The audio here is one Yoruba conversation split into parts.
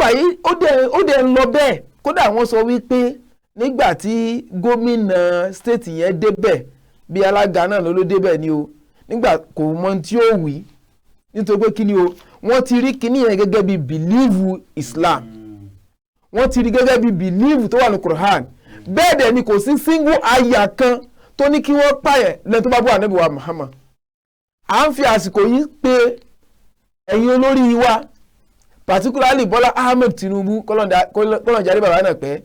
wa yìí, ó dẹ̀ ń lọ bẹ́ẹ̀. Kódà wọ́n sọ wípé nígbà tí gómìnà state yẹn débẹ̀, bí alága náà ló débẹ̀ ni o, nígbà kò mọ tí ó wí, nítorí pé kí ni o, wọ́n ti rí kíní yẹn gẹ́gẹ́ bí belief Islam, wọ́n ti rí gẹ́gẹ́ bí belief tó wà ní Quran. Bẹ́ẹ̀ dẹ̀ ni kò sí single aya kan tó ní kí wọ́n pààyàn lẹ́nu tó bá bọ́ Ànábì wa Muhammad. À ń fi àsìkò yìí pé ẹ̀yin olórí wa, particularly Bọ́lá Ahmed Tinubu, kọ́lọ̀njáde bàbá náà pẹ́,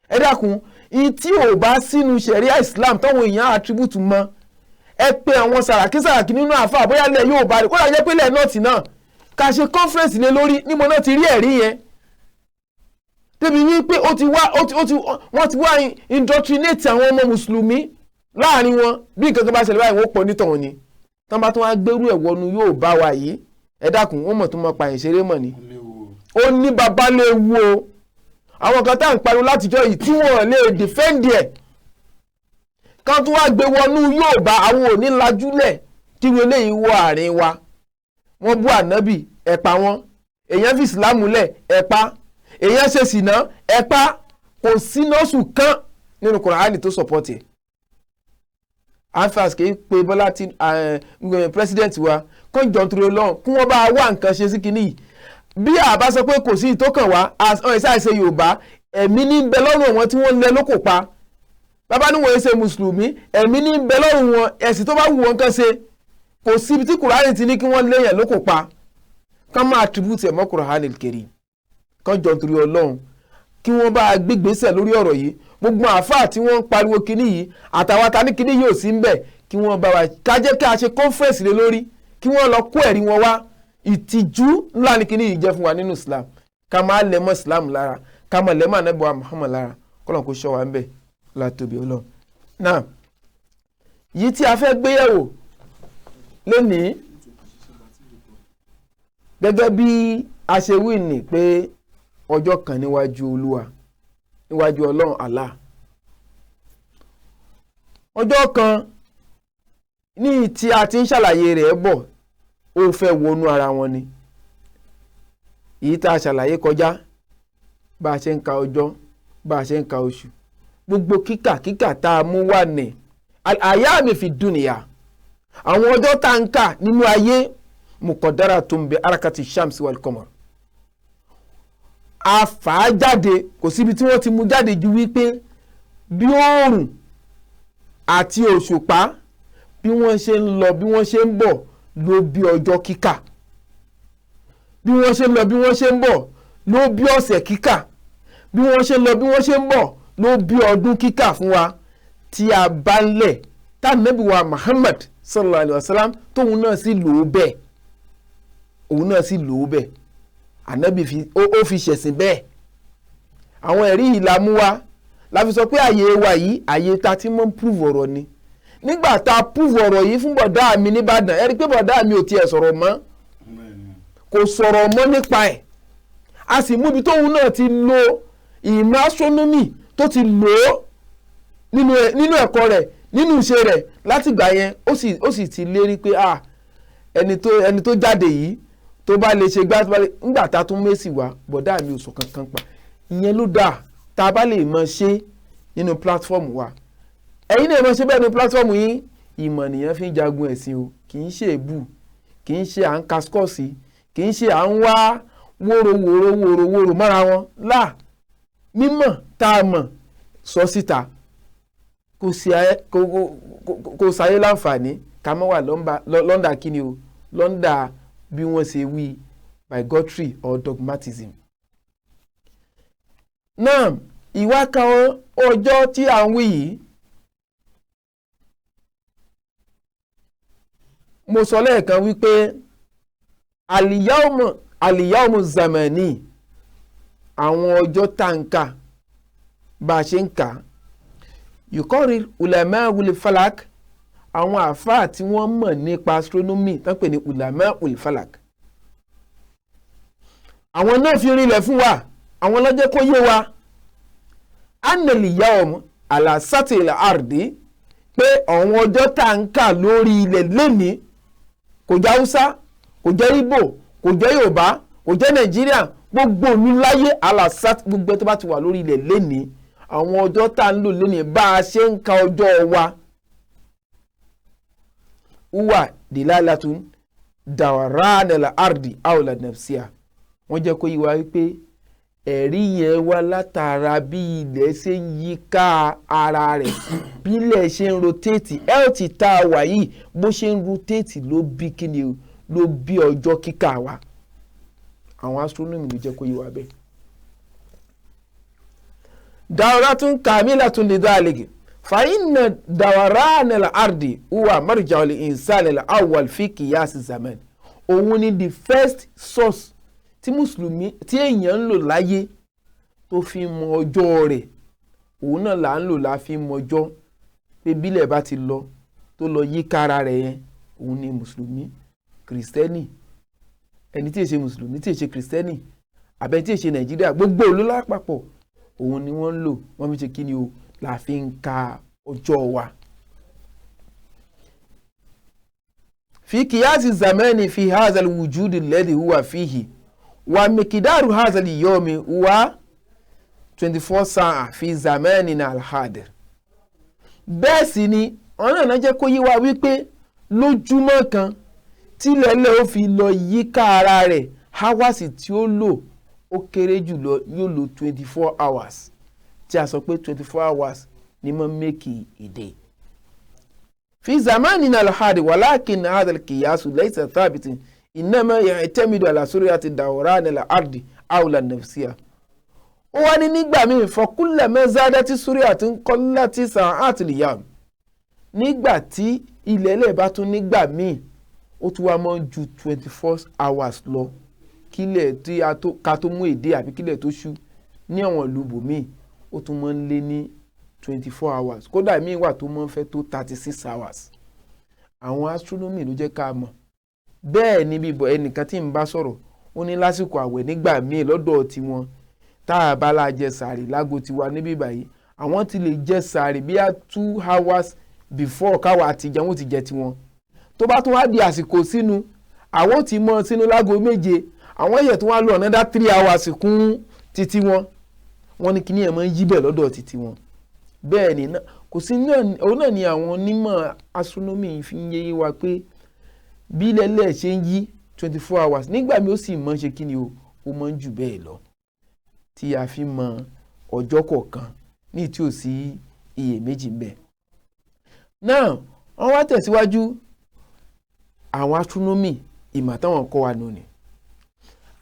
ẹ dákun, ìyí tí ò bá sínú ṣẹ̀ríà Islam táwọn èèyàn attribute mọ́, ẹ pé àwọn sàràkí sàràkí nínú àáfàá, bóyá ilẹ̀ yóò bá rẹ̀, kódà jẹ́ pé ilẹ̀ North náà, ká ṣe conference lé lórí níbo náà ti rí ẹ̀rí yẹn, débi wípé ó ti wá ó ti ó ti wọ́n ti wá indoctrinate àwọn ọmọ mùsùlùmí láàrin wọn. Bí nǹkan kan bá ṣẹlẹ̀ báyìí, wọ́n pọ̀ nítọ̀hún ni. Tán bá tún wá gbérú ẹ̀ wọnú yóò bá wa yìí, ẹ dákun, wọ́n mọ̀ tó mọ̀ pààyàn ṣeré mọ̀ ni. Ó ní baba léwu o. Àwọn kan tá à ń pariwo látijọ́ yìí tí wọ́n lè defend ẹ̀, kan tún wá gbé wọnú yóò bá àwọn òní lajúlẹ̀ kí wọ́n eléyìí wọ àárín wa. Wọ́n bú Ànábì, ẹ̀ pa wọ́n. Èèyàn fi Ìsìlámù lẹ̀, ẹ̀ pa. Èèyàn ṣe sìná, ẹ̀ pa. Kò sí nọ́ọ̀sù kan nínú Kùránì tó support ẹ̀. Anfas kì í pe Bọ́lá tí president wa kó jọ nítorí Ọlọ́run, kí wọ́n bá wá nǹkan ṣe sí kinní yìí. Bí àbá sọ pé kò sí ìtókàn wá ọ̀hún ṣáà ṣe Yorùbá, ẹ̀mí ní bẹ lọ́rùn wọn tí wọ́n lẹ lóko pa. Bàbá ní wọ́n ṣe mùsùlùmí, ẹ̀mí ní bẹ lọ́rùn wọn, ẹ̀sìn tó bá wù wọ́n kàn ṣe. Kò síbi tí Kùránì ti ní kí wọ́n léyàn lóko pa. Kán máa attribute ẹ̀ mọ́ Kùránì Kẹrim. Kán jọ nítorí Ọlọ́run, kí wọ́n bá gbégbèsè lórí ọ̀rọ̀ yìí. Gbogbo àáfàá tí wọ́n ń pariwo kinní yìí, àtàwọn ta ní kinní yìí ò sí ń bẹ̀, kí wọ́n bá wa ká jẹ́ ká ṣe conference lé lórí, kí wọ́n lọ kó ẹ̀rí wọn wá. Ìtìjú ńlá ni kinní yìí jẹ́ fún wa nínú Islam. Ká máa lẹ̀ mọ́ Islam lára, ká máa lẹ̀ mọ́ Ànábì wa Muhammad lára. Kọ́lọ́n kó ṣọ́ wa ń bẹ̀ látòbí Ọlọ́run. Náà yìí tí a fẹ́ gbéyẹ̀wò lónìí, gẹ́gẹ́ bí a ṣe wí ní pé ọjọ́ kan níwájú Olúwa, níwájú Ọlọ́run Allah, ọjọ́ kan ní tí a ti ń ṣàlàyé rẹ̀ bọ̀, ó fẹ́ wọnú ara wọn ni. Èyí tá a ṣàlàyé kọjá, bá a ṣe ń ka ọjọ́, bá a ṣe ń ka oṣù, gbogbo kíkà kíkà tá a mú wà ní àyà mi fi dùnìyà, àwọn ọjọ́ tá a ń kà nínú ayé, mùkọ̀dára tó ń bẹ arakati shams wal qamar, a fà á jáde. Kò síbi tí wọ́n ti mú jáde ju wípé bí oòrùn àti òṣùpá, bí wọ́n ṣe ń lọ, bí wọ́n ṣe ń bọ̀, ló bí ọjọ́ kíkà. Bí wọ́n ṣe ń lọ, bí wọ́n ṣe ń bọ̀, ló bí ọ̀sẹ̀ kíkà. Bí wọ́n ṣe ń lọ, bí wọ́n ṣe ń bọ̀, ló bí ọdún kíkà fún wa tí a bá ń lẹ̀, tá Ànábì wa Muhammad sallallahu alayhi wa sallam tóun náà sì lò ó bẹ́ẹ̀, òun náà sì lò ó bẹ́ẹ̀. Ànábì fi ó fi ṣẹ̀sìn bẹ́ẹ̀. Àwọn ẹ̀rí yìí la mú wá la fi sọ pé àyè wa yìí, àyè ta ti mọ́ ń prove ọ̀rọ̀ ni. Nígbà tá a prove ọ̀rọ̀ yìí fún bọ̀dá mi nìbàdàn, ẹ rí i pé bọ̀dá mi ò tiẹ̀ sọ̀rọ̀ mọ́, kò sọ̀rọ̀ mọ́ nípa ẹ̀. A sì mú ibi tóun náà ti lo ìmọ̀ astronomy, tó ti lò ó nínú ẹ̀kọ́ rẹ̀, nínú ìṣe rẹ̀. Látìgbà yẹn, ó sì ti lérí pé, ah, ẹni tó jáde yìí, tó bá lè ṣe gbá, tó bá lè ńgbà tá a tún mẹ́sì wá, bọ̀dá mi ò sọ kankan pa. Ìyẹn ló dáa tá a bá lè mọ ṣe nínú platform wa. Ẹ̀yin náà mọ ṣe bẹ́ẹ̀ nínú platform yín. Ìmọ̀ nìyẹn fi ń jagun ẹ̀sìn o. Kì í ṣe èébú, kì í ṣe à ń ka skọ́ọ̀sì, kì í ṣe à ń wá wóró wóró wóró wóró mọ́ra wọn láà. Mímọ̀ tá a mọ̀ sọ síta kò sáyé láǹfààní. Ká mọ́ wà lọ́ndà kíni o, lọ́ndà bí wọ́n ṣe wí, bigotry or dogmatism. Náà ìwáka ọjọ́ tí à ń wí yìí, mo sọ lẹ́ẹ̀kan wípé àlìyáwó zamani, àwọn ọjọ́ tá ń kà, bá a ṣe ń kà, yukọ́rí ulama ul falak, àwọn àáfàá tí wọ́n mọ̀ nípa astronomy tán pè ní ulama ul falak, àwọn náà fi rinlẹ̀ fún wa, àwọn lọ́jọ́ kó yé wa anal yawm ala satil ardi, pé àwọn ọjọ́ tá à ń kà lórí ilẹ̀ lónìí, kò jẹ́ Haúsá, kò jẹ́ Ìgbò, kò jẹ́ Yorùbá, kò jẹ́ Nàìjíríà, kò Gbogbo òní láyé alasat, gbogbo tó bá ti wà lórí ilẹ̀ lénìí, àwọn ọjọ́ tá ń lò lénìí, bá a ṣe ń ka ọjọ́ wa, uwa dilalatun dawaranala ardi awla nafsia. Wọ́n jẹ́ kó yé wa wípé ẹ̀rí yẹn wá látara bí ilẹ̀ ṣe ń yí ká ara rẹ̀, bí ilẹ̀ ṣe ń rotate. Earth tá a wà yìí, bó ṣe ń rotate ló bí kíni, ló bí ọjọ́ kíkà wa. Àwọn astronomy ló jẹ́ kó yé wa bẹ́ẹ̀. Dawratun kamilatun lidhalika fa inna dawaranal ardi huwa marja'ul insani al-awwal fi qiyas zaman. Òun ni the first source tí mùsùlùmí, tí èèyàn ń lò láyé tó fi mọ ọjọ́ rẹ̀. Òun náà là ń lò la fi mọ ọjọ́, pé bílẹ̀ bá ti lọ tó lọ yí kára rẹ̀ yẹn, òun ni mùsùlùmí, kìrìsìtẹ́nì, ẹni tí ì ṣe mùsùlùmí, tí ì ṣe kìrìsìtẹ́nì, àbẹ tí ì ṣe Nàìjíríà, gbogbo ìlú lápapọ̀, òun ni wọ́n ń lò. Wọ́n fi ṣe kí ni o, la fi ń ka ọjọ́ wa. Fi kìyàsí zamani fi hazal wujudi lẹ́dí huwa fihi wa mikidaru hazal yomi wa 24 sa'a fi zamani na alhadir. Bẹ́ẹ̀ sì ni ọ̀nà náà jẹ́ kó yé wa wípé lójúmọ́ kan tílẹ̀lẹ̀ ó fi lọ yíká ara rẹ̀, háwàsì tí ó lò ó kéré jùlọ yóò lò 24 hours, tí a sọ pé 24 hours ni mo make a day. Fi zamanina alhadi walakin hadha alqiyasu laysa thabitin innama ya'tamidu ala sur'ati dawran al-ardi awla nafsiha. Ó wá ní nígbà míì fakullama zadati sur'atun qallati sa'atul yawm. Nígbà tí ilẹ̀ ẹlẹ̀ bá tún nígbà míì ó tún wá máa ń ju 24 hours lọ, kílẹ̀ tí a tó ká tó mú èdè àbí kílẹ̀ tó ṣú ní àwọn ìlú bòmíì, ó tún máa ń lé ní 24 hours. Kódà míì wà tó máa ń fẹ́ tó 36 hours. Àwọn astronomy ló jẹ́ ká mọ̀ bẹ́ẹ̀. Ni bíbọ̀ ẹnìkan tí ń bá sọ̀rọ̀, ó ní lásìkò àwẹ̀ nígbà míì lọ́dọ̀ tiwọn, tá a bá la jẹ sàárì lágbo tiwa níbí báyìí, àwọn ti lè jẹ sàárì bí i 2 hours before káwa àti jẹun ó ti jẹ tiwọn. Tó bá tún wá di àsìkò sínú, àwọn ti mọ sínú lágo 7, àwọn yẹ̀ tó wá lò another 3 hours kún títí wọn. Wọ́n ní kíní ẹ̀ máa ń yí bẹ̀ lọ́dọ̀ títí wọn. Bẹ́ẹ̀ ni kò sí òun náà ni àwọn onímọ̀ astronomy fi ń yé wa pé bí lẹ́lẹ̀ ṣe ń yí 24 hours nígbà mi ó sì mọ̀ ṣe kíni o, ó mọ̀ ń jù bẹ́ẹ̀ lọ, tí a fi mọ ọjọ́ kọ̀ọ̀kan ní tí ò sí iyèméjì ń bẹ. Náà wọ́n wá tẹ̀síwájú àwọn astronomy ìmọ̀ táwọn kọ́ wa nù ni.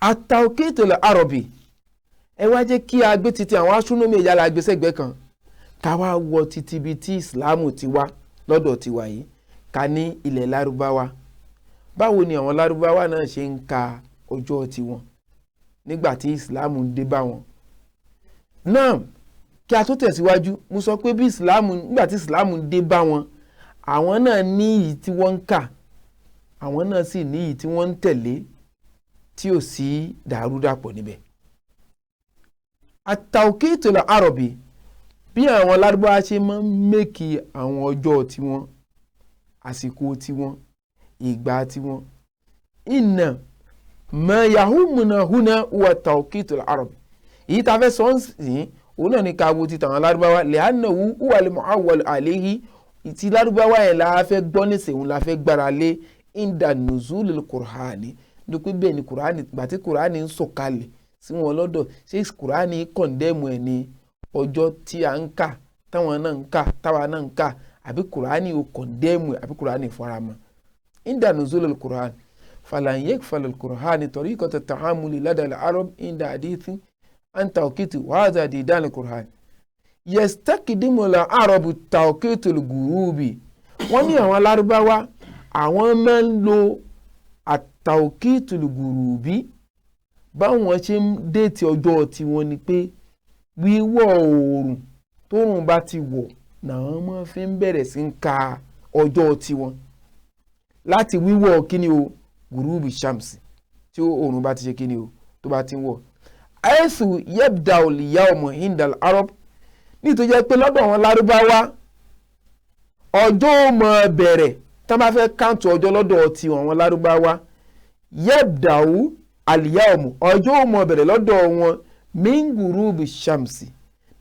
At-tawqitul arabi, ẹ wá jẹ́ kí a gbé títí àwọn astronomy ẹ̀yà la gbé sẹ́gbẹ̀ẹ́ kan, ká wá wọ títí ibi tí ìsìláàmù ti wá lọ́dọ̀ tiwa yìí, ká ní ilẹ̀ lárúbáwá. Báwo ni àwọn lárúbáwá náà ṣe ń ka ọjọ́ tiwọn nígbà tí ìsìláàmù ń dé bá wọn? Náà kí a tó tẹ̀síwájú, mo sọ pé bí ìsìláàmù, nígbà tí ìsìláàmù ń dé bá wọn, àwọn náà ní iyì tí wọ́n ń kà, àwọn náà sì ní iyì tí wọ́n ń tẹ̀lé tí ò sí dàrúdàpọ̀ níbẹ̀. At-tawqitul arabi, bí àwọn lárúbáwá ṣe máa ń mẹ́kì àwọn ọjọ́ tiwọn, àsìkò tiwọn, ìgbà tiwọn. Inna ma yahumuna huna huwa tawqitul arabi. Èyí tá a fẹ́ sọ ń sìn, òun náà ní ká wo ti tàwọn lárúbáwá, li'annahu huwa al-mu'awwal alayhi. Ti lárúbáwá yẹn la fẹ́ gbọ́ nísìnyí, òun la fẹ́ gbára lé inda nuzulil Qur'ani. Nítorí bẹ́ẹ̀ ni Qur'ani, gbà tí Qur'ani ń sọ̀kalẹ̀ sí wọn lọ́dọ̀, ṣé Qur'ani kọ̀ndẹ́mù ẹ̀ ní ọjọ́ tí a ń kà, táwọn náà ń kà, táwa náà ń kà, àbí Qur'ani ò kọ̀ndẹ́mù ẹ̀, àbí Qur'ani faramọ́? Inda nuzulil Qur'an falan yakfal al-Qur'ani tariqata at-ta'amuli lada al-arab inda hadithi an tawqiti wa hadha didan al-Qur'an yastakidimu al-arabu tawqitul ghurubi. Wọ́n ní àwọn lárúbáwá àwọn máa ń lo at-tawqitul ghurubi. Báwọn ṣe ń déètì ọjọ́ tiwọn ni pé wíwọ̀ oòrùn, tóòrùn bá ti wọ̀ làwọn máa fi ń bẹ̀rẹ̀ sí ń ka ọjọ́ tiwọn, láti wíwọ̀ kíni o, gurubi shamsi, tí oòrùn bá ti ṣe kíni o, tó bá ti ń wọ̀. Àìsù yabda al-yawmu inda al-arab, nítorí jẹ́ pé lọ́dọ̀ àwọn lárúbáwá ọjọ́ ò mọ̀ bẹ̀rẹ̀ tá bá fẹ́ káǹtù ọjọ́ lọ́dọ̀ ti àwọn lárúbáwá, yabda'u Àlìyá ọmọ ọjọ́ ò mọ bẹ̀rẹ̀ lọ́dọ̀ wọn mingurubi shamsi,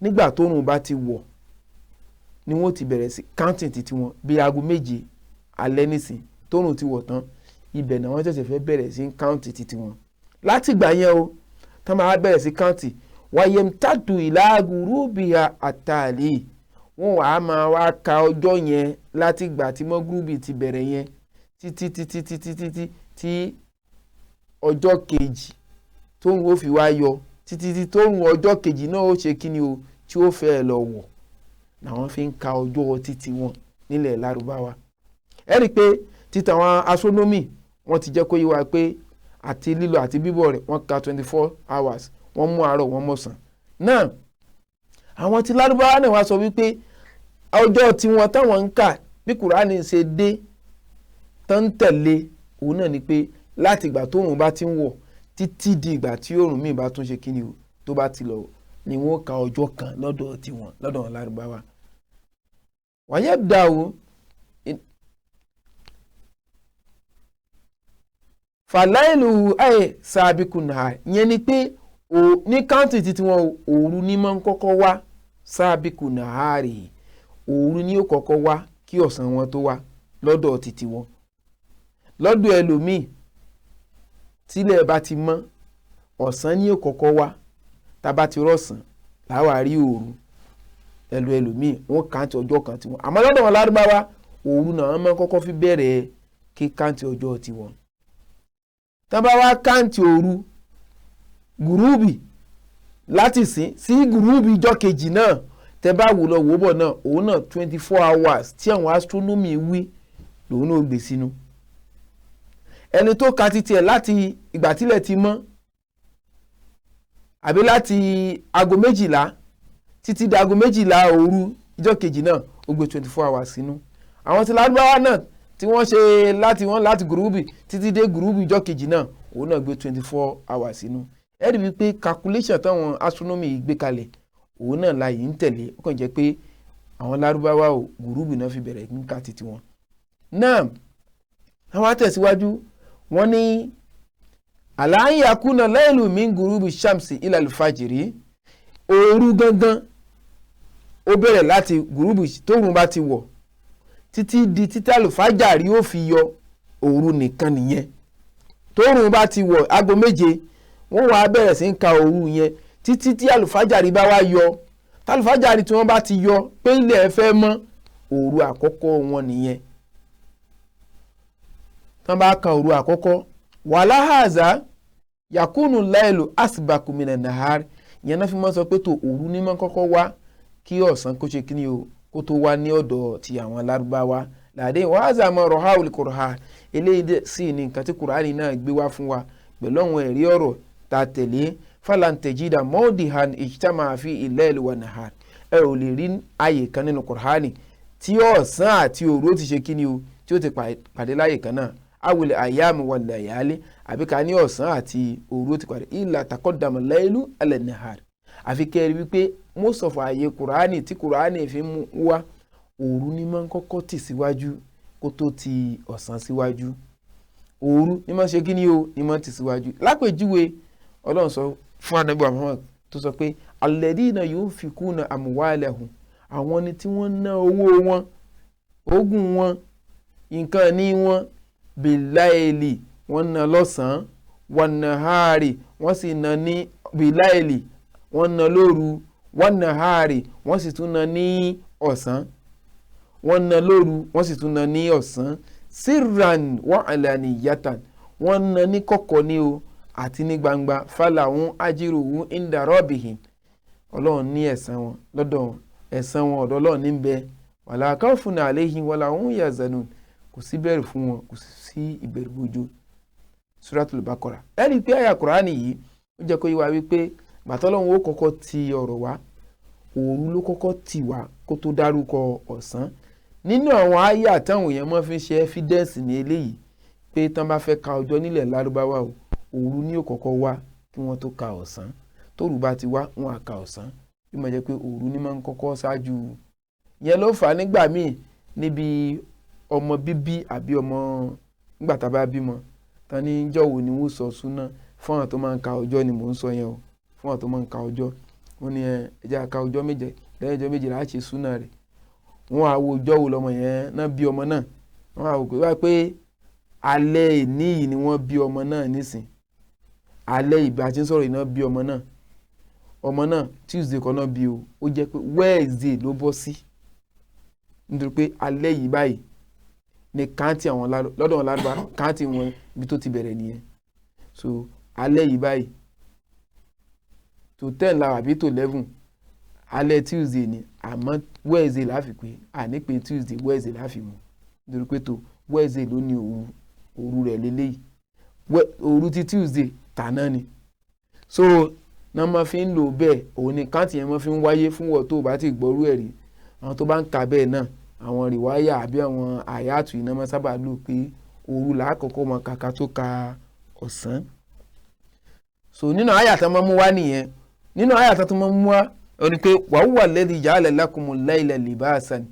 nígbà tóòrùn bá ti wọ̀ ni wọ́n ti bẹ̀rẹ̀ sí counting títí wọn bí aago 7 alẹ́ nísìn tóòrùn ti wọ̀ tán, ibẹ̀ náà wọ́n ṣẹ̀ṣẹ̀ fẹ́ bẹ̀rẹ̀ sí counting títí wọn. Láti ìgbà yẹn o tán máa bẹ̀rẹ̀ sí counting wàyẹ̀mtàdù ìlàgùrúbìà àtàlẹ́, wọ́n wàá máa wá ka ọjọ́ yẹn láti ìgbà tí mọ́gúrúbì ti bẹ̀rẹ̀ yẹn títí títí títí títí tí ọjọ́ kejì tóun ó fi wá yọ, títí tí tóun ọjọ́ kejì náà ó ṣe kíni o tí ó fẹ́ lọ wọ̀, làwọn fi ń ka ọjọ́ títí wọn nílẹ̀ Lárúbáwá. Ẹ rí i pé títa àwọn astronomy wọ́n ti jẹ́ kó yé wa pé àti lílọ àti bíbọ̀ rẹ̀ wọ́n ka 24 hours, wọ́n mú àárọ̀ wọ́n mọ̀sán. Náà àwọn ti Lárúbáwá náà wá sọ wípé ọjọ́ tiwọn táwọn ń kà bí Kùránì ṣe dé tán tẹ̀lé òun náà ni pé láti ìgbà tóòrùn bá ti ń wọ̀ títí di ìgbà tí òòrùn míì bá tún ṣe kíni o tó bá ti lọ ni wọ́n ka ọjọ́ kan lọ́dọ̀ tiwọn lọ́dọ̀ wọn Lárúbáwá. Wàyẹ̀ dà o fàlàìlù ayé sàbíkù náà, ìyẹn ni pé ní káùntì títí wọn òru ní máa ń kọ́kọ́ wá sàbíkù náà rè, òru ní ó kọ́kọ́ wá kí ọ̀sán wọn tó wá lọ́dọ̀ títí wọn. Lọ́dọ̀ ẹlòmíì tílẹ̀ bá ti mọ́ ọ̀sán ní ó kọ́kọ́ wá, tá bá ti rọ̀sán láwa rí òru. Ẹlòmíì wọ́n káùntì ọjọ́ kan tiwọn, àmọ́ lọ́dọ̀ wọn Lárúbáwá òru náà wọ́n máa ń kọ́kọ́ fi bẹ̀rẹ̀ kí káùntì ọjọ́ tiwọn. Tán bá wá káùntì òru gùrúbì láti sìn sí gùrúbì ìjọ́ kejì náà, tẹ bá wò lọ wò bọ̀ náà òun náà 24 hours tí àwọn astronomy wí lòun náà gbé sínú. Ẹni tó ka títí ẹ̀ láti ìgbà tílẹ̀ ti mọ́ àbí láti aago 12 títí di aago 12 òru ìjọ́ kejì náà ó gbé 24 hours sínú. Àwọn tí Lárúbáwá náà tí wọ́n ṣe láti wọ́n láti gùrúbì títí dé gùrúbì ìjọ́ kejì náà òun náà gbé 24 hours sínú. Ẹ rí i pé calculation táwọn astronomy gbé kalẹ̀ òun náà la yìí ń tẹ̀lé, ó kàn jẹ́ pé àwọn Lárúbáwá ò gùrúbì náà fi bẹ̀rẹ̀ ní ká títí wọn. Náà àwọn àtẹ̀síwájú wọ́n ní àlàyé akúnà láìlú mi ń gùrúbì shamsi ilal fajiri, òru gangan ó bẹ̀rẹ̀ láti gùrúbì tóòrùn bá ti wọ̀ títí di títí àlùfájàrí ó fi yọ, òru nìkan nìyẹn. Tóòrùn bá ti wọ̀ aago 7 wọ́n wá bẹ̀rẹ̀ sí ń ka òru yẹn títí tí àlùfájàrí bá wá yọ. Tálùfájàrí tí wọ́n bá ti yọ pé ilẹ̀ fẹ́ mọ́, òru àkọ́kọ́ wọn nìyẹn. Tán bá ka òru àkọ́kọ́ wàláhàzà yakunu láìlò asibakumina nahar, ìyẹn náà fi mọ́ sọ pé tó òru ní mọ́ kọ́kọ́ wá kí ọ̀sán kó ṣe kíni o kó tó wá ní ọ̀dọ̀ ti àwọn Lárúbáwá. Làdé wàhálà mọ́ rọ̀háùlì kùrọ̀hà, eléyìí sì ni nǹkan tí Kùránì náà gbé wá fún wa pẹ̀lú àwọn ẹ̀rí ọ̀rọ̀ ta tẹ̀lé. Falantejida mọ́ọ̀dìhan ìjítàmà fi ilẹ̀ ìlú wa nahar, ẹ ò lè rí ààyè kan nínú Kùránì tí ọ̀sán àti òru ó ti ṣe kíni o tí ó ti pàdé láàyè kan náà, awìlẹ̀ àyàmù wà làyàlẹ̀ àbí ká ní ọ̀sán àti òru ó ti pàdé ìlà takọ́dàmọ̀ láìlú alẹ́ nahar. Àfi kẹ́rì wípé most of ààyè Kùránì tí Kùránì fi mú wá òru ní máa ń kọ́kọ́ tì síwájú kó tó ti ọ̀sán síwájú. Òru ní máa ń ṣe kíni o ní máa ń tì síwájú. Lápèjúwe Ọlọ́run sọ fún Ànábì Muhammad tó sọ pé alladhina yunfikuna amwalahum, àwọn ni tí wọ́n ná owó wọn, ogún wọn, nǹkan ní wọn, bilaili wọ́n ná lọ́sàn-án, wan-nahari wọ́n sì ná ní bilaili wọ́n ná lóru, wan-nahari wọ́n sì tún ná ní ọ̀sán, wọ́n ná lóru wọ́n sì tún ná ní ọ̀sán, sirran wa alaniyatan wọ́n ná ní kọ̀kọ̀ ní o àti ní gbangba, falahum ajruhum inda rabbihim, Ọlọ́run ní ẹ̀san wọn lọ́dọ̀ ẹ̀san wọn ọ̀dọ̀ Ọlọ́run ní bẹ, wala khawfun alayhim wala hum yahzanun, kò sí bẹ̀rù fún wọn kò sí ìbẹ̀rù bojo. Suratul Baqara. Ẹ rí i pé àyà Kùránì yìí ó jẹ́ kó yé wa wípé gbàtọ́lọ́run ó kọ́kọ́ ti ọ̀rọ̀ wá, òru ló kọ́kọ́ tì wá kó tó dárúkọ ọ̀sán. Nínú àwọn àyà táwọn èèyàn máa fi ń ṣe ẹ́fídẹ́ǹsì ní eléyìí pé tán bá fẹ́ ka ọjọ́ nílẹ̀ Lárúbáwá o, òru ní ó kọ́kọ́ wá kí wọ́n tó ka ọ̀sán. Tóru bá ti wá wọn á ka ọ̀sán, bí mo jẹ́ pé òru ní máa ń kọ́kọ́ ṣáájú. Ìyẹn ló fà á nígbà míì níbi ọmọ bíbí àbí ọmọ nígbà tá a bá bímọ tán ní jọ̀wọ́ ni wọ́n sọ súná Fún àwọn tó máa ń ka ọjọ́ ni mò ń sọ yẹn o. Fún àwọn tó máa ń ka ọjọ́, wọ́n ní ẹ jẹ́ ká ka ọjọ́ 7, lẹ́yìn ọjọ́ 7 la ṣe súnà rẹ̀. Wọ́n á wo ọjọ́ wo lọmọ yẹn náà bí ọmọ náà. Wọ́n á wò pé wá pé alẹ́ ìní yìí ni wọ́n bí ọmọ náà nísìn. Alẹ́ ìgbà tí ń sọ̀rọ̀ yìí náà bí ọmọ náà. Ọmọ náà Tuesday kan náà bí o, ó jẹ́ pé Wednesday ló bọ́ sí. Nítorí pé alẹ́ yìí báyìí ni káǹtì àwọn lọ́dọ̀ wọn lárúbá, káǹtì wọn ibi tó ti bẹ̀rẹ̀ nìyẹn. So alẹ́ yìí báyìí tó 10 la àbí tó 11, alẹ́ Tuesday ni, àmọ́ Wednesday la fi pé, àní pé Tuesday, Wednesday la fi mú. Nítorí pé tó Wednesday ló ní òru, òru rẹ̀ lélẹ́yìí. Òru ti Tuesday tàná ni. So náà máa fi ń lò bẹ́ẹ̀, òun ni káǹtì yẹn máa fi ń wáyé fún wọn tó bá ti gbọ́rú ẹ̀ rí. Àwọn tó bá ń ka bẹ́ẹ̀ náà, àwọn rìwáyà àbí àwọn àyàtù iná máa sábà lò pé òru làákọ́kọ́ mọ kàkà tó ka ọ̀sán. So nínú àyà tó máa mú wá nìyẹn. Nínú àyà tó máa mú wá, ó ní pé wa huwa alladhi ja'ala lakumul layla libasan.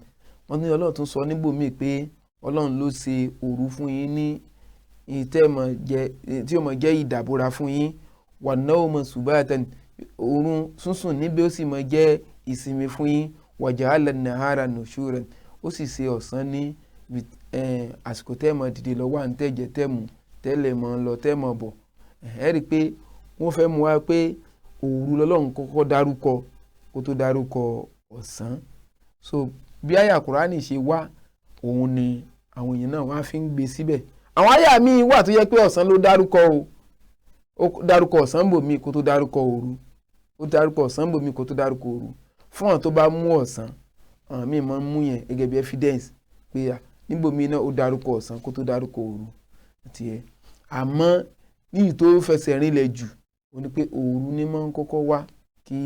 Wọ́n ní Ọlọ́run tún sọ níbòmíì pé Ọlọ́run ló ṣe òru fún yín ní ìtẹ́mọ̀ jẹ, tí ó mọ̀ jẹ́ ìdàbòrà fún yín. Wa nawma subatan, òrun sísùn níbẹ̀ ó sì mọ̀ jẹ́ ìsinmi fún yín. Wa ja'ala an-nahara nushuran, ó sì ṣe ọ̀sán ní àsìkò tẹ́mọ̀ dìde lọ wà ń tẹ̀jẹ̀ tẹ́mù tẹ́lẹ̀ mọ̀ ń lọ tẹ́mọ̀ bọ̀. Ẹ rí i pé wọ́n fẹ́ mú wa pé òru lọ́lọ́run kọ́kọ́ dárúkọ kó tó dárúkọ ọ̀sán. So bí àyà Kùránì ṣe wá, òun ni àwọn èèyàn náà wá fi ń gbé síbẹ̀. Àwọn àyà míì wà tó yẹ pé ọ̀sán ló dárúkọ o. Ó dárúkọ ọ̀sán bòmíì kó tó dárúkọ òru. Ó dárúkọ ọ̀sán bòmíì kó tó dárúkọ òru. Fún àwọn tó bá mú ọ̀sán, àwọn míì máa ń mú yẹn gẹ́gẹ́ bí evidence pé à níbòmíì náà ó dárúkọ ọ̀sán kó tó dárúkọ òru tiẹ̀. Àmọ́ níyì tó fẹsẹ̀ rinlẹ̀ jù, ó ní pé òru ni máa ń kọ́kọ́ wá kí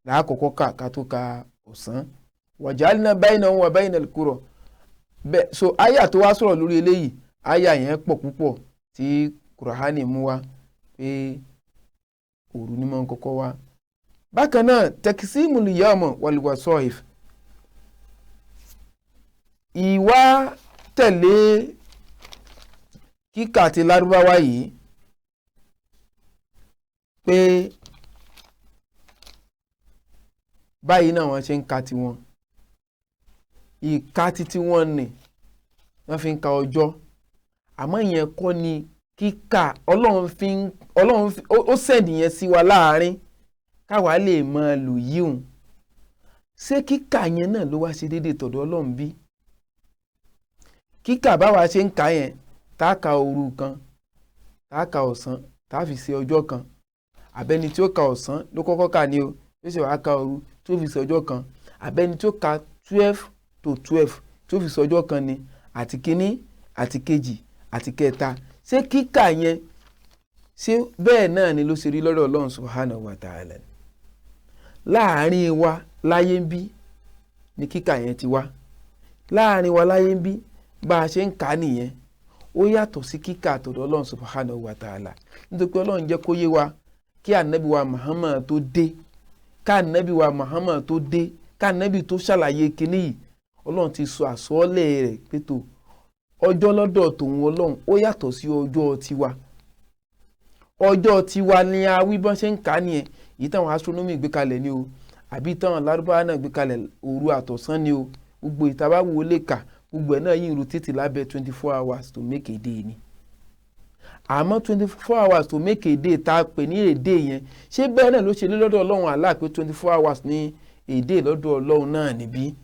làákọ́kọ́ kà ká tó ka ọ̀sán. Waja'alna baynahum wa baynal qura. Bẹ́ẹ̀ so àyà tó wá sọ̀rọ̀ lórí eléyìí, àyà yẹn pọ̀ púpọ̀ tí Kùránì mú wá pé òru ni máa ń kọ́kọ́ wá. Bákan náà, taqsimul yawm wal wasaif. Ìwà tẹ̀lé kíkà ti Lárúbáwá yìí pé báyìí náà wọ́n ṣe ń ka tiwọn. Ìka titi wọn ni wọ́n fi ń ka ọjọ́. Àmọ́ ìyẹn kọ́ ni kíkà Ọlọ́run fi ń, Ọlọ́run fi, ó sẹ̀ndì yẹn sí wa láàárín káwa lè máa lò yíhun. Ṣé kíkà yẹn náà ló wá ṣe déédéé tọ̀dọ̀ Ọlọ́run bí? Kíkà báwa ṣe ń ka yẹn, tá a ka òru kan, tá a ka ọ̀sán, tá a fi ṣe ọjọ́ kan. Àbẹ́ni tí ó ka ọ̀sán ló kọ́kọ́ kà ní o, ó sì wá ka òru tí ó fi ṣe ọjọ́ kan. Àbẹ́ni tí ó ka 12 to 12 tí ó fi ṣe ọjọ́ kan ni, àti kíní, àti kejì, àti kẹta. Ṣé kíkà yẹn, ṣé bẹ́ẹ̀ náà ni ló ṣe rí lọ́dọ̀ Ọlọ́run Subhanahu wa Ta'ala? Láàárín wa láyé ń bí ni kíkà yẹn ti wá. Láàárín wa láyé ń bí bá a ṣe ń kà nìyẹn. Ó yàtọ̀ sí kíkà àtọ̀dọ̀ Ọlọ́run Subhanahu wa Ta'ala. Nítorí pé Ọlọ́run jẹ́ kó yé wa kí ànábì wa Muhammad tó dé, ká ànábì wa Muhammad tó dé, ká ànábì tó ṣàlàyé kíní yìí, Ọlọ́run ti sọ àsọọ́lẹ̀ rẹ̀ pé tó ọjọ́ lọ́dọ̀ tòun Ọlọ́run ó yàtọ̀ sí ọjọ́ tiwa. Ọjọ́ tiwa ni a wí bọ́n ṣe ń kà nìyẹn. Èyí táwọn astronomy gbé kalẹ̀ ni o, àbí táwọn Lárúbáwá náà gbé kalẹ̀ òru àtọ̀sán ni o. Gbogbo ìta bá wo lè kà, gbogbo ẹ̀ náà yìí ń rotate lábẹ́ 24 hours to make a day ni. Àmọ́ 24 hours to make a day tá a pè ní a day yẹn, ṣé bẹ́ẹ̀ náà ló ṣe ní lọ́dọ̀ Ọlọ́run Allah pé 24 hours ní a day lọ́dọ̀ Ọlọ́run náà níbí?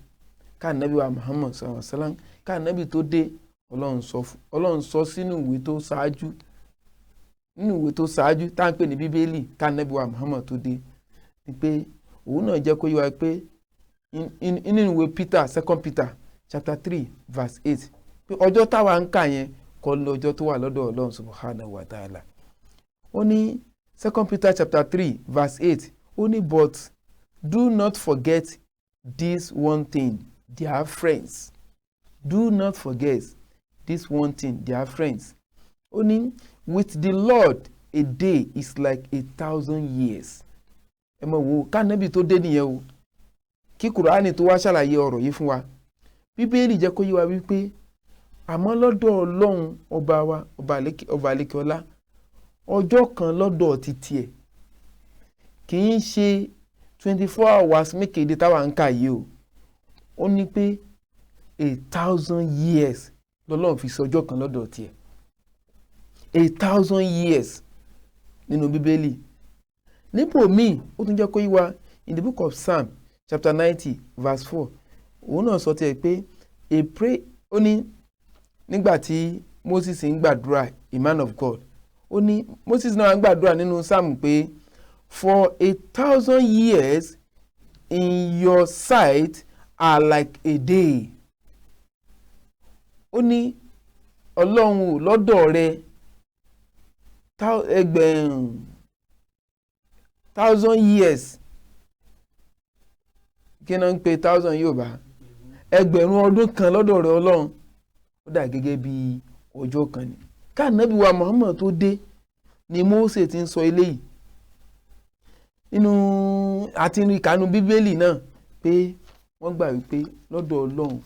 Ká ànábì wa Muhammad sallallahu alaihi wasallam, ká ànábì tó dé, Ọlọ́run sọ sínú ìwé tó ṣáájú, nínú ìwé tó ṣáájú tá à ń pè ní Bíbélì, ká ànábì wa Muhammad tó dé, ni pé òun náà jẹ́ kó yé wa pé nínú ìwé Peter, 2 Peter chapter 3 verse 8, pé ọjọ́ táwa ń kà yẹn kọ́ lọ́jọ́ tó wà lọ́dọ̀ Ọlọ́run Subhanahu wa Ta'ala. Ó ní 2 Peter chapter 3 verse 8, ó ní but do not forget this one thing, dear friends. Do not forget this one thing, dear friends. Ó ní with the Lord a day is like 1,000 years. Ẹ mọ̀ wo kánábì tó dé nìyẹn o. Kí Kùránì tó wá ṣàlàyé ọ̀rọ̀ yìí fún wa. Bíbélì jẹ́ kó yé wa wípé àmọ́ lọ́dọ̀ Ọlọ́run ọba wa, ọba àlékè ọlá, Ọjọ́ kan lọ́dọ̀ títí ẹ̀ kì í ṣe 24 hours make a day táwa ń kà yìí o. Ó ní pé 1,000 years lọ́lọ́run fi sọ ọjọ́ kan lọ́dọ̀ tiẹ̀, 1,000 years nínú Bíbélì. Níbòmíì, ó tún jẹ́ kó yé wa in the Book of Psalm chapter 90 verse 4. Òun náà sọ tiẹ̀ pé a pray, ó ní nígbà tí Moses ń gbàdúrà, a man of God, ó ní Moses náà ń gbàdúrà nínú Psalm pé, "For 1,000 years in your sight are like a day." Ó ní, Ọlọ́run ò, lọ́dọ̀ rẹ, ẹgbẹ̀rún 1,000 years, kí náà ń pe thousand Yorùbá, ẹgbẹ̀rún ọdún kan lọ́dọ̀ rẹ Ọlọ́run, ó dà gẹ́gẹ́ bí ọjọ́ kan ni. Káànábì wa Muhammad tó dé ni Mósè ti ń sọ eléyìí nínú àti ìkànnù Bíbélì náà pé wọ́n gbà wípé lọ́dọ̀ Ọlọ́run,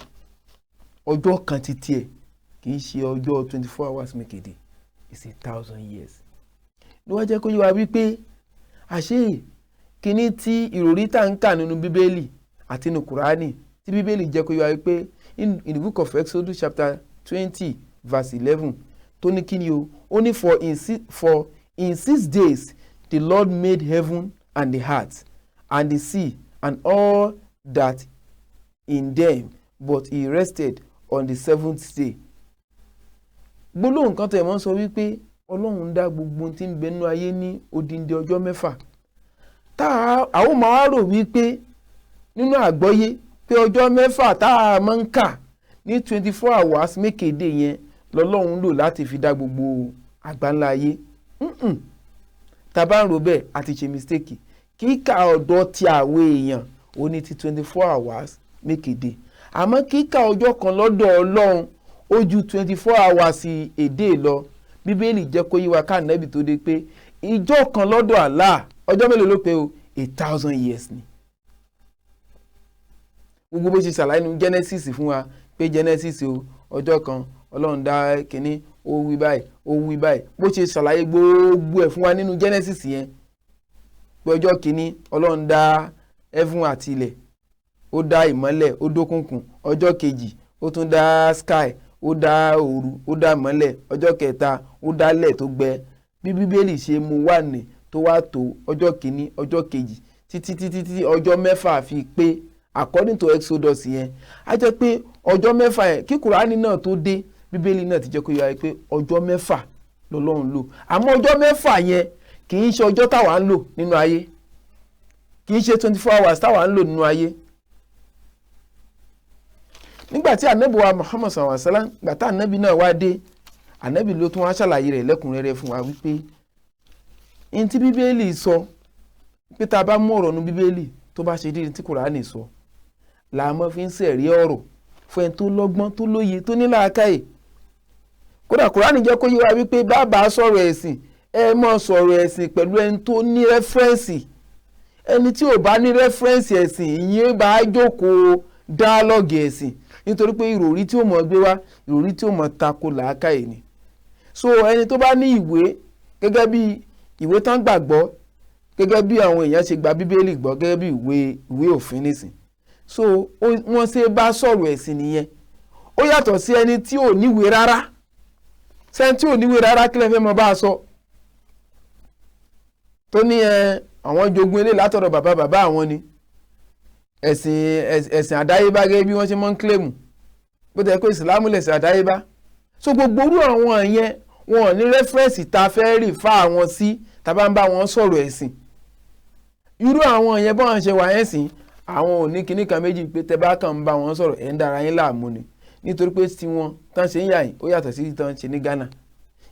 ọjọ́ kan ti tiẹ̀ kì í ṣe ọjọ́ 24 hours make a day, it's 1,000 years. Ló wá jẹ́ kó yé wa wípé àṣé kíní tí ìròrí tá ń kà nínú Bíbélì àti nínú Kùránì, tí Bíbélì jẹ́ kó yé wa wípé in the Book of Exodus chapter 20 verse 11, tó ní kíni o, ó ní, For in 6 days the Lord made heaven and the earth and the sea and all that in them, but he rested on the seventh day." Gbólóhùn kan tẹ̀ mọ́ sọ wípé Ọlọ́run dá gbogbo ohun tí ń bẹ nínú ayé ní odindi ọjọ́ 6, tá àwọn máa wá rò wípé nínú àgbọ́yé pé ọjọ́ 6 tá a máa ń kà ní 24 hours make a day yẹn lọ́lọ́run lò láti fi dá gbogbo àgbáńlá ayé. Tá a bá ń rò bẹ́ẹ̀, a ti ṣe mistake. Kíkà ọ̀dọ̀ ti àwọn èèyàn ó ní ti 24 hours make a day, àmọ́ kíkà ọjọ́ kan lọ́dọ̀ Ọlọ́run ó ju 24 hours a day lọ. Bíbélì jẹ́ kó yé wa káànábì tó dé pé ìjọ kan lọ́dọ̀ Allah, ọjọ́ mélòó ló pé o? 1,000 years ni. Gbogbo bó ṣe ṣàlàyé nínú Genesis fún wa pé Genesis o, ọjọ́ kan Ọlọ́run dá kínní, ó wí báyìí, ó wí báyìí, bó ṣe ṣàlàyé gbogbo ẹ̀ fún wa nínú Genesis yẹn pé ọjọ́ kínní Ọlọ́run dá heaven àti ilẹ̀, ó dá ìmọ́lẹ̀, ó dókùnkùn. Ọjọ́ kejì, ó tún dá sky, ó dá òru, ó dá ìmọ́lẹ̀. Ọjọ́ kẹta, ó dálẹ̀ tó gbẹ. Bí Bíbélì ṣe mú wà ní tó wá tó ọjọ́ kìíní, ọjọ́ kejì, títí títí tí ọjọ́ 6 fi pé according to Exodus yẹn, á jẹ́ pé ọjọ́ 6 yẹn, kí Kùránì náà tó dé, Bíbélì náà ti jẹ́ kó yé wa pé ọjọ́ 6 lọ́lọ́run lò. Àmọ́ ọjọ́ 6 yẹn kì í ṣe ọjọ́ táwa ń lò nínú ayé, kì í ṣe 24 hours táwa ń lò nínú ayé. Nígbà tí Ànábì wa Muhammad sallallahu alaihi wasallam, gbà tá Ànábì náà wá dé, Ànábì ló tún wá ṣàlàyé rẹ̀ lẹ́kùnrẹ́rẹ́ fún wa wípé ní tí Bíbélì sọ pé tá a bá mú ọ̀rọ̀ nu Bíbélì tó bá ṣe déédéé tí Kùránì sọ, làá mọ́ fi ń sẹ̀rí ọ̀rọ̀ fún ẹni tó lọ́gbọ́n, tó lóye, tó ní làákàyè. Kódà Kùránì jẹ́ kó yé wa wípé bàbá sọ̀rọ̀ ẹ̀sìn, ẹ mọ̀ sọ̀rọ̀ ẹ̀sìn pẹ̀lú ẹni tó ní reference. Ẹni tí ò bá ní reference ẹ̀sìn, ìyẹn bá jókòó dialogue ẹ̀sìn, nítorí pé ìròrí tí ó mọ̀ gbé wá, ìròrí tí ó mọ̀ tako làákàyè ni. So ẹni tó bá ní ìwé gẹ́gẹ́ bí ìwé tán gbàgbọ́, gẹ́gẹ́ bí àwọn èèyàn ṣe gba Bíbélì gbọ́ gẹ́gẹ́ bí ìwé òfin nísìn, so wọ́n ṣe bá sọ̀rọ̀ ẹ̀sìn nìyẹn. Ó yàtọ̀ sí ẹni tí ò níwèé rárá. Sẹ́ni tí ò níwèé rárá, kí lẹ fẹ́ mọ bá a sọ? Tó ní ẹ àwọn jogún ilé látọ̀dọ̀ bàbá bàbá àwọn ni, ẹ̀sìn àdáyébá, gẹ́gẹ́ bí wọ́n ṣe máa ń claim, bó tẹ̀ pé Ìsìlámù lẹ̀sìn àdáyébá. So gbogbo orú àwọn yẹn, wọn ò ní reference tá a fẹ́ rí fa àwọn sí tá a bá ń bá wọn sọ̀rọ̀ ẹ̀sìn. Irú àwọn yẹn, bọ́n ṣe wà yẹn sìn, àwọn ò ní kinní kan méjì pé tẹ bá kàn ń bá wọn sọ̀rọ̀, ẹ̀ ń dára yín láàmú ni, nítorí pé tiwọn tán ṣe ń yà yín, ó yàtọ̀ sí ìtàn ṣe ní Ghana,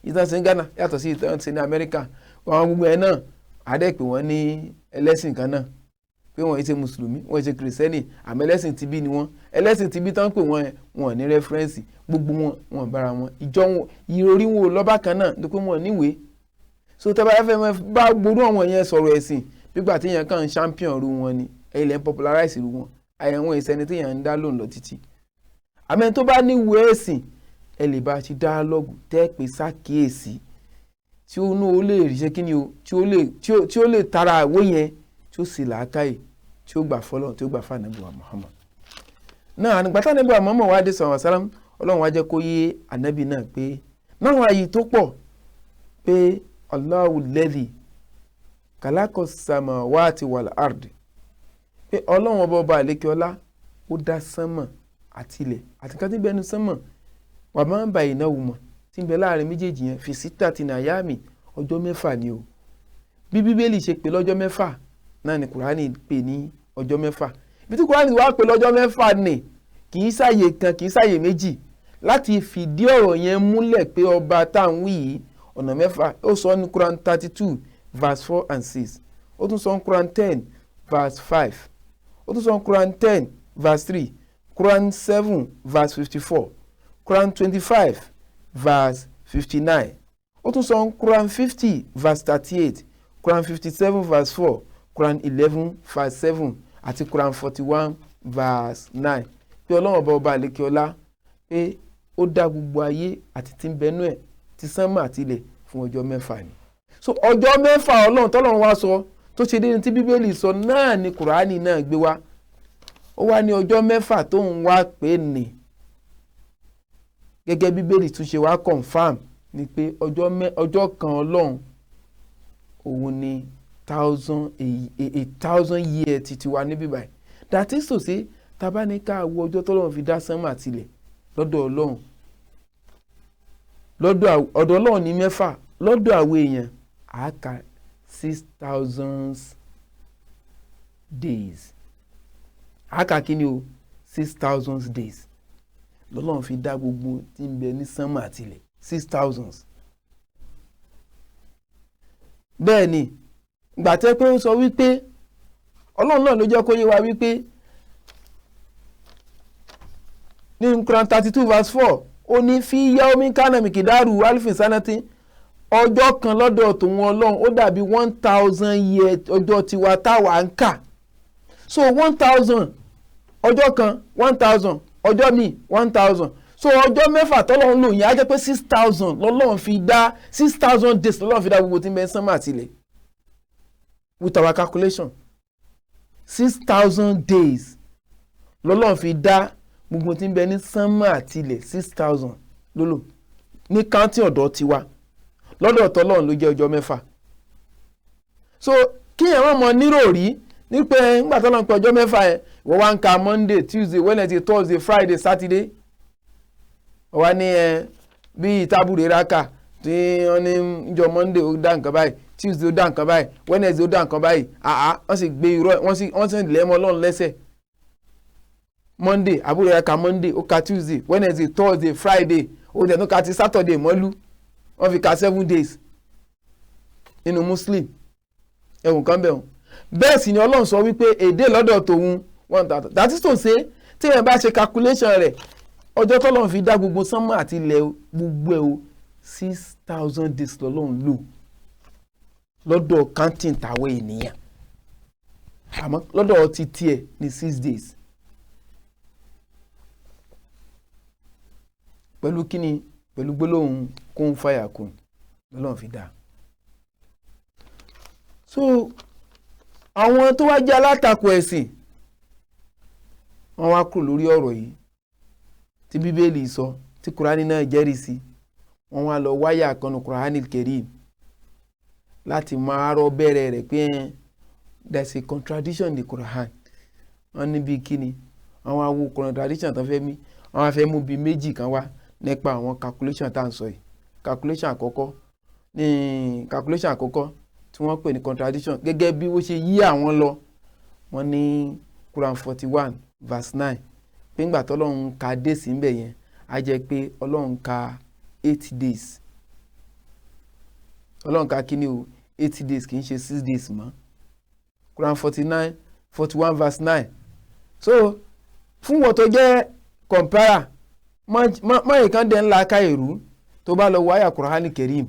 ìtàn ṣe ní Ghana yàtọ̀ sí ìtàn ṣe ní Amẹ́ríkà. Àwọn gbogbo ẹ̀ náà adẹ́ pé wọ́n ní ẹlẹ́sìn kan náà, pé wọ́n ṣe mùsùlùmí, wọ́n ṣe kìrìsìtẹ́nì, àmọ́ ẹlẹ́sìn tibí ni wọ́n. Ẹlẹ́sìn tibí tán pé wọ́n, wọn ní reference. Gbogbo wọn, wọn bára wọn ìjọ wọn, ìròrí wọn ò lọ́ba kan náà, nítorí pé wọ́n níwèé. So tẹ́ bá fẹ́ bá gbóró àwọn yẹn sọ̀rọ̀ ẹ̀sìn, gbígbà tí yẹn kàn ń champion ru wọn ni, ilẹ̀ ń popularize ru wọn, àyẹ̀wò ìsẹ́ni tí yẹn ń dá lóhùn lọ títí. Àmọ́ ẹni tó bá níwèé ẹ̀sìn, ẹ lè bá a ṣe dialogue tẹ́ pé sákìyèsí. tí ó ní ó lè ríṣẹ́ kí ni o, tí ó lè tara àwọ̀ yẹn, tí ó sì làákàyè, tí ó gbà fọlọ́, tí ó gbà fún Ànábì wa Muhammad. Náà nígbà tí Ànábì wa Muhammad wá dé sọ̀rọ̀ sálám, Ọlọ́run wá jẹ́ kó yé Ànábì náà pé náwọn ààyè tó pọ̀ pé Allahu alladhi khalaqa samawati wal ardi, pé Ọlọ́run ọba ọba àlékè ọlá ó dá sánmọ̀ àti ilẹ̀ àti nǹkan tí ń bẹ nínú sánmọ̀, wà máa ń ba ìnáwó mọ̀ tí ń bẹ láàrin méjèèjì yẹn, fi sittati ayami, ọjọ́ 6 ni o. Bí Bíbélì ṣe pè lọ́jọ́ 6 náà ni Kùránì pè ní ọjọ́ 6. Ibi tí Kùránì wá pè lọ́jọ́ 6 ni kì í sáyè kan, kì í sáyè méjì, láti fìdí ọ̀rọ̀ yẹn múlẹ̀ pé ọba tá à ń wí yìí ọ̀nà 6. Ó sọ ní Quran 32 verse 4 and 6, ó tún sọ ní Quran 10 verse 5, ó tún sọ ní Quran 10 verse 3, Quran 7 verse 54, Quran 25 verse 59, ó tún sọ ní Quran 50 verse 38, Quran 57 verse 4, Quran 11 verse 7 àti Quran 41 verse 9, pé Ọlọ́run ọba ọba àlékè ọlá pé ó dá gbogbo ayé àti tí ń bẹnú ẹ̀, ti sánmà àti ilẹ̀ fún ọjọ́ 6 ni. So ọjọ́ 6 Ọlọ́run tọ́lọ́run wá sọ tó ṣe déédéé tí Bíbélì sọ náà ni Kùránì náà gbé wá. Ó wá ní ọjọ́ 6 tó ń wá pé nì, gẹ́gẹ́ Bíbélì tún ṣe wá confam ni pé ọjọ́ kan Ọlọ́run òun ni 1,000 year titi wa níbí báyìí. That is to say, tá bá ní ká wo ọjọ́ tọ́lọ́run fi dá sánmà àti ilẹ̀ lọ́dọ̀ Ọlọ́run, lọ́dọ̀ ọ̀dọ̀ Ọlọ́run ní 6, lọ́dọ̀ àwọn èèyàn á kà 6,000 days. Á kà kí ni o, 6,000 days lọ́lọ́run fi dá gbogbo tí ń bẹ ní sánmà àti ilẹ̀, 6,000. Bẹ́ẹ̀ ni ìgbà tẹ́ pé ó sọ wípé Ọlọ́run náà ló jẹ́ kó yé wa wípé ní Quran 32 verse 4, ó ní fi yaomi kana mikidaru alifin sanati, ọjọ́ kan lọ́dọ̀ tòun Ọlọ́run ó dàbí 1,000 year ọjọ́ tiwa táwa ń kà. So 1,000 ọjọ́ kan, 1,000 ọjọ́ míì, 1,000. So ọjọ́ 6 tọ́lọ́run lò yẹn á jẹ́ pé 6,000 lọ́lọ́run fi dá, 6,000 days lọ́lọ́run fi dá gbogbo tí ń bẹ sánmà àti ilẹ̀. With our calculation, 6,000 days lọ́lọ́run fi dá gbogbo tí ń bẹ ní sánmà àti ilẹ̀, 6,000 lólò ní kántì ọ̀dọ̀ tiwa, lọ́dọ̀ tọ́lọ́run ló jẹ́ ọjọ́ 6. So kí ẹ̀wọ̀n mọ nírò rí ní pé nígbà tọ́lọ́run pé ọjọ́ 6 yẹn, wọ́n wá ń ka Monday, Tuesday, Wednesday, Thursday, Friday, Saturday, wọ́n wá ní ẹ bí ìtàbùrẹ̀ raka tí wọ́n ní ìjọ Monday ó dá nǹkan báyìí, Tuesday ó dá nǹkan báyìí, Wednesday ó dá nǹkan báyìí, àá wọ́n sì gbé irọ́, wọ́n sì lẹ́ mọ́ Ọlọ́run lẹ́sẹ̀. Monday àbúrò rẹ̀ ka Monday, ó ka Tuesday, Wednesday, Thursday, Friday, ó dẹ̀ tún ka ti Saturday mọ́lú, wọ́n fi ka 7 days nínú Muslim ẹ̀wọ̀n kan bẹ̀ wọ́n. Bẹ́ẹ̀ sì ni Ọlọ́run sọ wípé èdè lọ́dọ̀ tòun 1,000. That is to say, tí ẹ̀ bá ṣe calculation rẹ̀, ọjọ́ tọ́lọ́run fi dá gbogbo sánmọ̀ àti ilẹ̀ gbogbo ẹ̀ o, 6,000 days lọ́lọ́run lò lọ́dọ̀ counting tàwọn ènìyàn, àmọ́ lọ́dọ̀ ti tiẹ̀ ní 6 days. Pẹ̀lú kíni? Pẹ̀lú gbólóhùn kún fàyà kún lọ́lọ́run fi dá. So àwọn tó wá jẹ́ alátakò ẹ̀sìn wọ́n wá kúrò lórí ọ̀rọ̀ yìí tí Bíbélì sọ, tí Kùránì náà jẹ́rìí sí, wọ́n wá lọ wáyà kanu Kùránì Kẹ́rímù láti máa rọ bẹ̀rẹ̀ rẹ̀ pé there is a contradiction in the Quran. Wọ́n ní bíi kíni àwọn awo contradiction tó fẹ́ mí, wọ́n á fẹ́ mú bíi méjì kan wá nípa àwọn calculation tá à ń sọ yìí. Calculation àkọ́kọ́ ní calculation àkọ́kọ́ tí wọ́n pè ní contradiction gẹ́gẹ́ bí ó ṣe yí àwọn lọ, wọ́n ní Quran 41 verse 9 pé ńgbà tọ́lọ́run ka days ńbẹ̀ yẹn á jẹ́ pé Ọlọ́run ka 8 days. Ọlọ́run ka kíni o, 8 days kì í ṣe 6 days mọ́. Quran 41 verse 9. So fún wọn tó jẹ́ compare mọ́ ìkan dẹ̀ ńlá ká èrú tó bá lọ wáyà Kùránì Kẹ́rímù,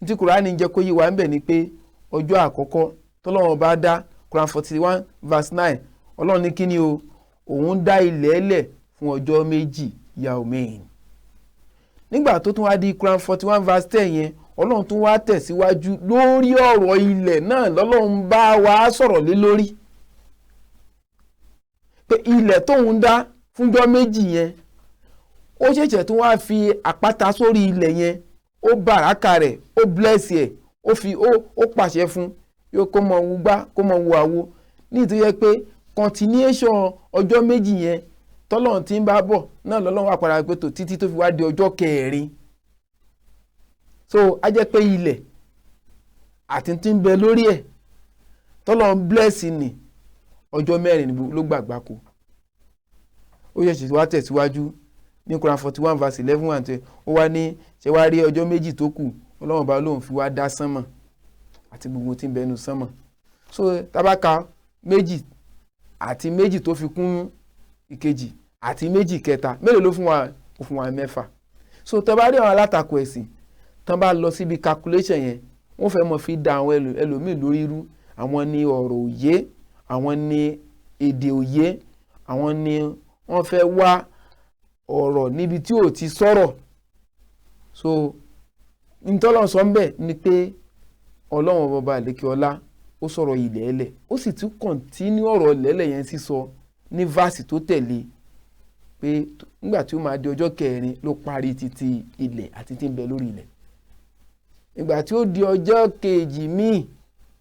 tí Kùránì ń jẹ́ kó yí wa ńbẹ̀ ni pé ọjọ́ àkọ́kọ́ tọ́lọ́run bá dá Quran 41 verse 9, Ọlọ́run ní kíni o, òun dá ilẹ̀ ẹlẹ̀ fún ọjọ́ méjì yaumein. Nígbà tó tún wá di Quran 41 verse 10 yẹn, Ọlọ́run tún wá tẹ̀síwájú lórí ọ̀rọ̀ ilẹ̀ náà lọ́lọ́run bá wa sọ̀rọ̀ lé lórí pé ilẹ̀ tóun dá fúnjọ́ méjì yẹn, ó ṣẹ̀ṣẹ̀ tún wá fi àpáta sórí ilẹ̀ yẹn, ó bàrákà rẹ̀, ó bless ẹ̀, ó fi ó pàṣẹ fún yóò kó mọ wu gbá, kó mọ wu àwo, ní ìtò yẹ pé continuation ọjọ́ méjì yẹn tọ́lọ́run ti ń bá bọ̀ náà lọ́lọ́run wà padà pé tó títí tó fi wá di ọjọ́ kẹrin. So a jẹ́ pé ilẹ̀ àti tí ń bẹ lórí ẹ̀ tọ́lọ́run bless ni ọjọ́ mẹ́rin ló gbàgbá kó. Ó ṣẹ̀ṣẹ̀ wá tẹ̀síwájú ní Quran 41 verse 11 and 12, ó wá ní ṣe wá rí ọjọ́ méjì tó kù, Ọlọ́run bá lóun fi wá dá sánmọ̀ àti gbogbo tí ń bẹ nínú sánmọ̀. So tábàkà méjì àti méjì tó fi kún ìkejì àti méjì kẹta, mélòó ló fún wa? Ó fún wa mẹ́fà. So tó bá rí àwọn alátakò ẹ̀sìn tán bá lọ síbi calculation yẹn, wọ́n fẹ́ mọ̀ fi da àwọn ẹlòmíì lórí rú. Àwọn ní ọ̀rọ̀ òye, àwọn ní èdè òye, àwọn ní wọ́n fẹ́ wá ọ̀rọ̀ níbi tí ò ti sọ̀rọ̀. So ntọ́lọ́n sọ ń bẹ̀ ni pé Ọlọ́run bọba àlékè ọlá ó sọ̀rọ̀ ilẹ̀ ẹlẹ̀, ó sì tún kọ̀ntínú ọ̀rọ̀ ilẹ̀ ẹlẹ̀ yẹn sísọ ní fásì tó tẹ̀lé pé nígbà tí ó máa di ọjọ́ kẹrin ló parí títí ilẹ̀ àti tí ń bẹ lórí ilẹ̀. Ìgbà tí ó di ọjọ́ kejì míì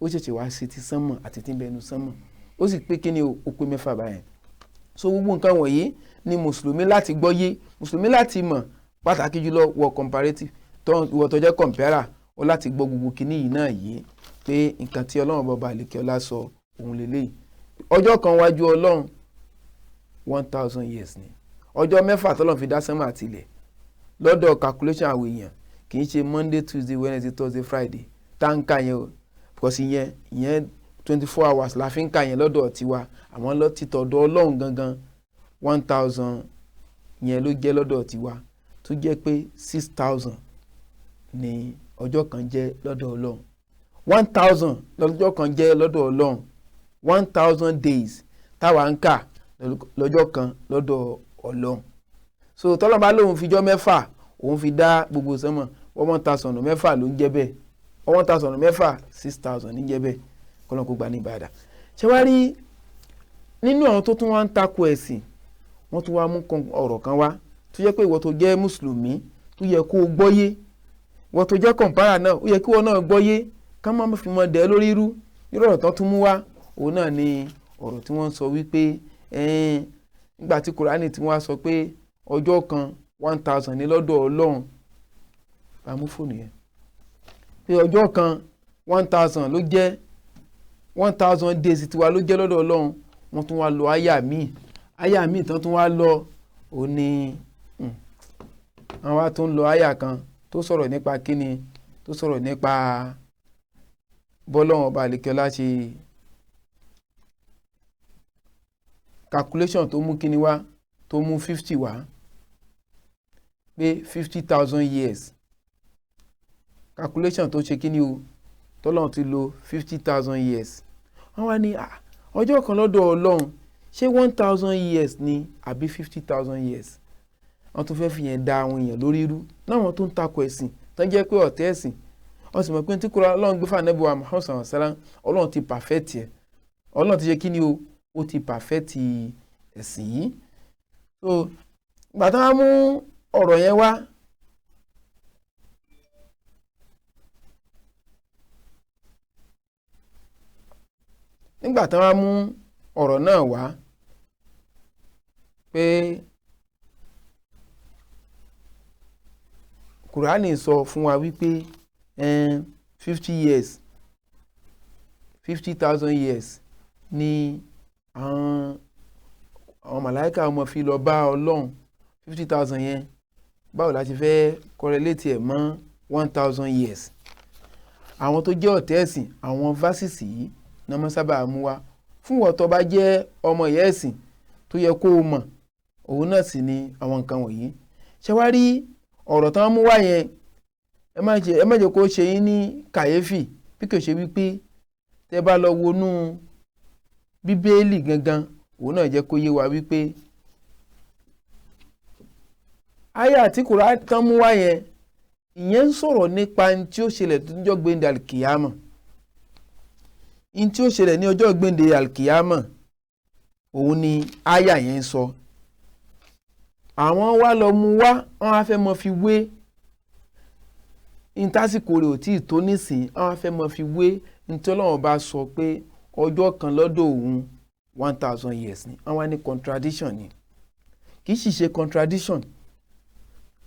ó ṣẹ̀ṣẹ̀ wá sí ti sánmọ̀ àti tí ń bẹ nínú sánmọ̀, ó sì pé kíni ó pé mẹ́fà báyẹn. So gbogbo nǹkan wọ̀nyí ni mùsùlùmí láti gbọ́yé, mùsùlùmí láti mọ̀, pàtàkì jùlọ wọ comparative ìwọ tó jẹ́ compara, ó láti gbọ́ gbogbo kíní yìí náà yé pé nǹkan tí Ọlọ́run bọba àlekè ọlá sọ òun lélẹ́yìí. Ọjọ́ kan wájú Ọlọ́run 1000 years ni. Ọjọ́ mẹ́fà tọ́lọ́run fi dá sánmọ̀ àti ilẹ̀ lọ́dọ̀ calculation àwọn èèyàn kì í ṣe Monday, Tuesday, Wednesday, Thursday, Friday tá ń kà yẹn o, because ìyẹn 24 hours la fi ń kà yẹn lọ́dọ̀ tiwa. Àwọn lọ ti tọ̀dọ̀ Ọlọ́run gangan 1000 yẹn ló jẹ́ lọ́dọ̀ tiwa, tó jẹ́ pé 6000 ni ọjọ́ kan jẹ́ lọ́dọ̀ Ọlọ́run. 1000 lọ́jọ́ kan jẹ́ lọ́dọ̀ Ọlọ́run, 1000 days táwa ń kà lọ́jọ́ kan lọ́dọ̀ Ọlọ́run. So tọ́lọ́run bá lóun fijọ́ mẹ́fà òun fi dá gbogbo sánmọ̀, 1000 mẹ́fà ló ń jẹ́ bẹ́ẹ̀, 1000 mẹ́fà 6000 ní jẹ́ bẹ́ẹ̀. Kọ́lọ́n kó gba ní ìbàdàn. Ṣé wá rí nínú àwọn tó tún wá ń takò ẹ̀sìn, wọ́n tún wá mú ọ̀rọ̀ kan wá tó jẹ́ pé ìwọ tó jẹ́ mùsùlùmí tó yẹ kó o gbọ́yé, ìwọ tó jẹ́ kọ̀ǹpárà náà ó yẹ kí ìwọ náà gbọ́yé, ká má fi mọ dẹ́ lórí irú. Irú ọ̀rọ̀ tán tún mú wá òun náà ni ọ̀rọ̀ tí wọ́n ń sọ wípé nígbà tí Kùránì tí wọ́n á sọ pé ọjọ́ kan 1000 ní lọ́dọ̀ Ọlọ́run, bá mú fóònù yẹn pé ọjọ́ kan 1000 ló jẹ́, 1000 days tiwa ló jẹ́ lọ́dọ̀ Ọlọ́run. Wọ́n tún wá lọ àyà míì, àyà míì tán tún wá lọ òun ni wọ́n wá tún lọ àyà kan tó sọ̀rọ̀ nípa kíni, tó sọ̀rọ̀ nípa bọ́lọ́run ọba àlekẹ́lá ṣe calculation tó mú kíni wá, tó mú 50 wá, pé 50,000 years calculation tó ṣe kíni o, tọ́lọ́run ti lò 50,000 years. Wọ́n wá ní ọjọ́ kan lọ́dọ̀ Ọlọ́run ṣé 1000 years ni àbí 50,000 years? Wọ́n tún fẹ́ fi yẹn da àwọn èèyàn lórí irú láwọn tó ń takò ẹ̀sìn tó ń jẹ́ pé ọ̀tẹ̀ ẹ̀sìn. Wọ́n sì mọ̀ pé tí kúrò Ọlọ́run gbé fànẹ́bù wa Muhammad sallallahu alaihi wasallam, Ọlọ́run ti perfect ẹ̀, Ọlọ́run ti ṣe kí ni o, ó ti perfect ẹ̀sìn yìí. So ìgbà tí wọ́n mú ọ̀rọ̀ yẹn wá, nígbà tí wọ́n mú ọ̀rọ̀ náà wá pé Kùránì sọ fún wa wípé 50 years, 50,000 years ni àwọn màláíkà ọmọ fi lọ bá Ọlọ́run. 50,000 yẹn báwo la ti fẹ́ correlate ẹ̀ mọ́ 1000 years? Àwọn tó jẹ́ ọ̀tẹ̀ ẹ̀sìn àwọn fásìsì yìí ní wọ́n sábà mú wá fún ìwọ tó bá jẹ́ ọmọ ìyá ẹ̀sìn tó yẹ kó o mọ̀, òun náà sì ni àwọn nǹkan wọ̀nyí. Ṣé wá rí ọ̀rọ̀ tán mú wá yẹn, ẹ má jẹ́ kó ṣe yín ní kàyéfì, bí kò ṣe wípé tẹ́ bá lọ wọnú Bíbélì gangan, òun náà jẹ́ kó yé wa wípé àyà tí Kùránì tán mú wá yẹn Ìyẹn ń sọ̀rọ̀ nípa ní tí ó ṣẹlẹ̀ níjọ́ gbẹ̀ndẹ̀ alikiyama, ní tí ó ṣẹlẹ̀ ní ọjọ́ gbẹ̀ndẹ̀ alikiyama, òun ni àyà yẹn ń sọ. Àwọn wá lọ mú wá, wọ́n á fẹ́ mọ fi wé ní tásìkò rẹ̀ ò tí ì tó nísìn, wọ́n á fẹ́ mọ fi wé ní tí Ọlọ́run bá sọ pé ọjọ́ kan lọ́dọ̀ òun 1000 years ni. Wọ́n wá ní contradiction ni. Kì í sì ṣe contradiction,